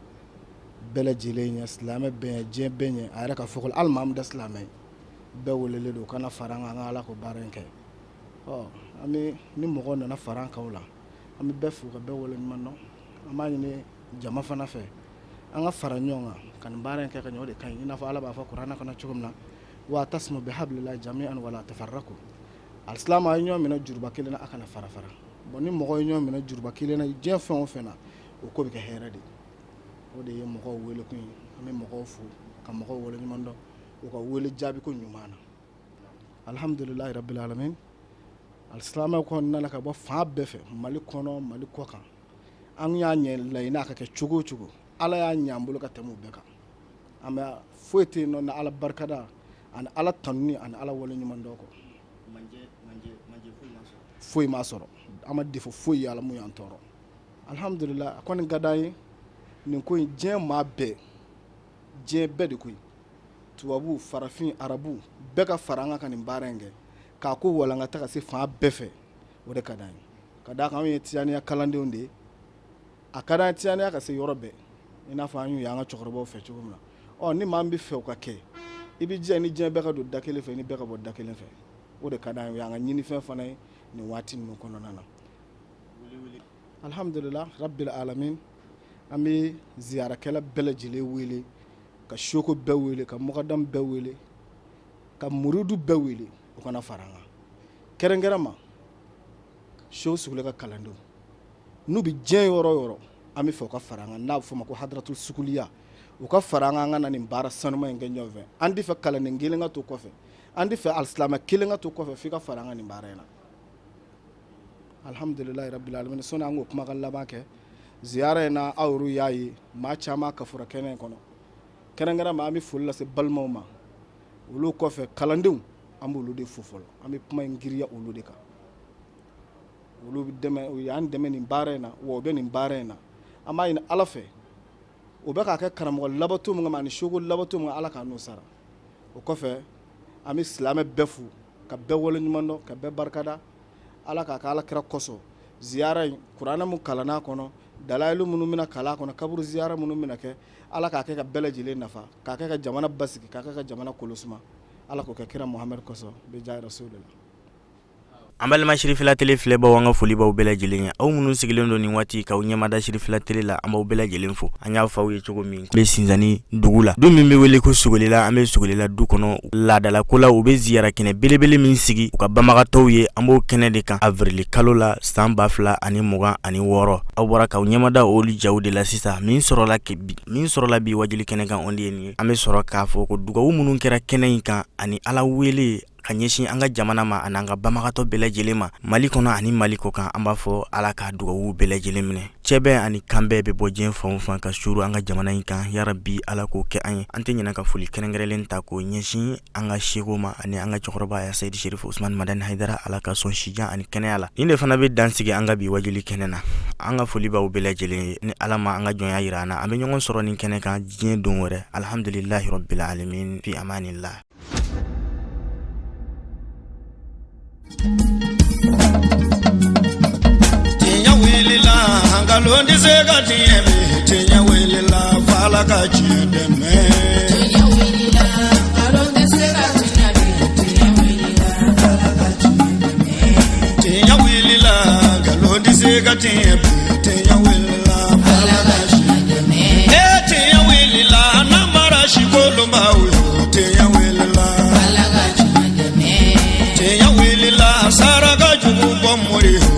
bɛɛ lajɛlen ɲɛ, silamɛ bɛɛ ɲɛ, diɲɛ bɛɛ ɲɛ. A yɛrɛ ka fɔ hali maa min tɛ silamɛ ye, bɛɛ welelen don ka na fara an kan, an ka Ala ko baara in kɛ. Ɔ, an bɛ ni mɔgɔw nana fara an kan o la, an bɛ bɛɛ fo ka bɛɛ waleɲuman dɔn. An b'a ɲini jama fana fɛ, an ka fara ɲɔgɔn kan ka nin baara in kɛ ka ɲɛ. O de ka ɲi. I n'a fɔ Ala b'a fɔ kuranɛ kɔnɔ cogo min na: wa'tasimu bihablillahi jami'an wala tafarraqu. Alisilamɛ, a ye ɲɔgɔn minɛ juruba kelen na, a kana fara fara. Bon, ni mɔgɔ ye ɲɔgɔn minɛ juruba kelen na diɲɛ fɛn o fɛn na, o ko bɛ kɛ hɛrɛ de ye. O de ye mɔgɔw wele kun ye. An bɛ mɔgɔw fo ka mɔgɔw waleɲuman dɔn u ka wele jaabi ko ɲuman na. Alhamdulilayi rabbil alamin. Alisilamɛw kɔni nana ka bɔ fan bɛɛ fɛ, Mali kɔnɔ, Mali kɔ kan. An y'a ɲɛ laɲini a ka kɛ cogo o cogo, Ala y'a ɲɛ an bolo ka tɛmɛ o bɛɛ kan. An bɛ foyi tɛ yen nɔ ni Ala barikada ani Ala tanuni ani Ala waleɲuman dɔn kɔ. Foyi m'a sɔrɔ, an ma défaut foyi ye Ala mun y'an tɔɔrɔ. Alhamdulila, a kɔni ka d'an ye nin ko in, diɲɛ maa bɛɛ, diɲɛ bɛɛ de koyi, tubabu, farafin, arabu, bɛɛ ka fara an kan ka nin baara in kɛ k'a ko walankata ka se fan bɛɛ fɛ. O de ka d'an ye, ka d'a kan anw ye tijaniya kalandenw de ye. A ka d'an ye tijaniya ka se yɔrɔ bɛɛ, i n'a fɔ an y'u ye an ka cɛkɔrɔbaw fɛ cogo min na. Ɔ ni maa min bɛ fɛ o ka kɛ, i bɛ jija ni diɲɛ bɛɛ ka don da kelen fɛ, ni bɛɛ ka bɔ da kelen fɛ. O de ka d'an ye, o y'an ka ɲinifɛn fana ye nin waati ninnu kɔnɔna na. Alhamdulillah rabbil alamin, an bɛ ziyarakɛla bɛɛ lajɛlen wele, ka soko bɛɛ wele, ka mɔgɔdam bɛɛ wele, ka muridu bɛɛ wele, u ka na fara an kan. Kɛrɛnkɛrɛn ma Seku Sugule ka kalandenw, n'u bɛ diɲɛ yɔrɔ o yɔrɔ, an bɛ fɛ u ka fara an kan, n'a bɛ f'o ma ko hadratul suguliya, u ka fara an kan, an ka na nin baara sanuma in kɛ ɲɔgɔn fɛ. An tɛ fɛ kalanden kelen ka to kɔfɛ, an tɛ fɛ alisilamɛ kelen ka to kɔfɛ, f'i ka fara an kan nin baara in na. Alhamdulilayi rabbil alamin. Sɔnni an k'o kumakan laban kɛ ziyara in na, aw yɛrɛ y'a ye maa caman kafora kɛnɛ in kɔnɔ. Kɛrɛnkɛrɛn ma, an bɛ foli lase balimaw ma. Olu kɔfɛ, kalandenw, an b'olu de fo fɔlɔ. An bɛ kuma in giriya olu de kan. Olu bɛ dɛmɛ, u y'an dɛmɛ nin baara in na, wa u bɛ nin baara in na. An b'a ɲini Ala fɛ, u bɛ k'a kɛ karamɔgɔ labato min kama ani soko labato min, Ala k'a n'u sara. O kɔfɛ, an bɛ silamɛ bɛɛ fo, ka bɛɛ waleɲuman dɔn, ka bɛɛ barikada. Ala k'a kɛ Ala kira kosɔn. Ziyara in, kuranɛ min kalanna a kɔnɔ, dalayilu minnu bɛna kalan a kɔnɔ, kaburu ziyara minnu bɛna kɛ, Ala k'a kɛ ka bɛɛ lajɛlen nafa, k'a kɛ ka jamana basigi, k'a kɛ ka jamana kolosuma. Ala k'o kɛ kira Muhamadu kosɔn, bijahi rasulillah. An balima Sirifila Tele filɛbaw, an ka foli b'aw bɛɛ lajɛlen ye. Aw minnu sigilen don nin waati k'aw ɲɛmada Sirifila Tele la, an b'aw bɛɛ lajɛlen fo. An y'a fɔ aw ye cogo min, bɛ Sinzani dugu la, du min bɛ wele ko Sogolela. An bɛ Sogolela du kɔnɔ laadalako la, u bɛ ziyara kɛnɛ belebele min sigi u ka banbagatɔw ye. An b'o kɛnɛ de kan avril kalo la san 2026. Aw bɔra k'aw ɲɛmada olu jaw de la sisan. Min sɔrɔla bi, min sɔrɔla bi wajuli kɛnɛ kan, o de ye nin ye. An bɛ sɔrɔ k'a fɔ ko dugawu minnu kɛra kɛnɛ in kan ani Ala wele ka ɲɛsin an ka jamana ma ani an ka banbagatɔ bɛɛ lajɛlen ma Mali kɔnɔ ani Mali kɔkan, an b'a fɔ Ala ka dugawu bɛɛ lajɛlen minɛ. Cɛbɛn ani kanbɛn bɛ bɔ diɲɛ fan o fan ka suuru an ka jamana in kan, yarabi Ala k'o kɛ an ye. An tɛ ɲinɛ ka foli kɛrɛnkɛrɛnlen ta k'o ɲɛsin an ka seko ma ani an ka cɛkɔrɔba ya Seyidi Serifu Usumani Madani Hayidara, Ala ka sɔn sijan ani kɛnɛya la. Nin de fana bɛ dan sigi an ka bi wajuli kɛnɛ na. An ka foli b'aw bɛɛ lajɛlen ye. Ni Ala ma an ka jɔnya jira an na, an bɛ ɲɔgɔn sɔrɔ nin kɛnɛ kan diɲɛ don wɛrɛ. Alhamdulilahi rabbil alamin, fi amanillah. Tiɲɛ wulila, nkalon tɛ se ka tiɲɛ bi. Tiɲɛ wulila, f'Ala ka tiɲɛ dɛmɛ. Tiɲɛ wulila, nkalon tɛ se ka tiɲɛ bi. Tiɲɛ wulila, Ala ka tiɲɛ dɛmɛ. Tiɲɛ wulila, nkalon tɛ se ka tiɲɛ bi. Tiɲɛ wulila, f'Ala ka tiɲɛ dɛmɛ. Ee tiɲɛ wulila, namara si kolonbaw yo. Tiɲɛ wulila, Ala ka tiɲɛ dɛmɛ. Tiɲɛ wulila, saraka jugu bɔ mori yo.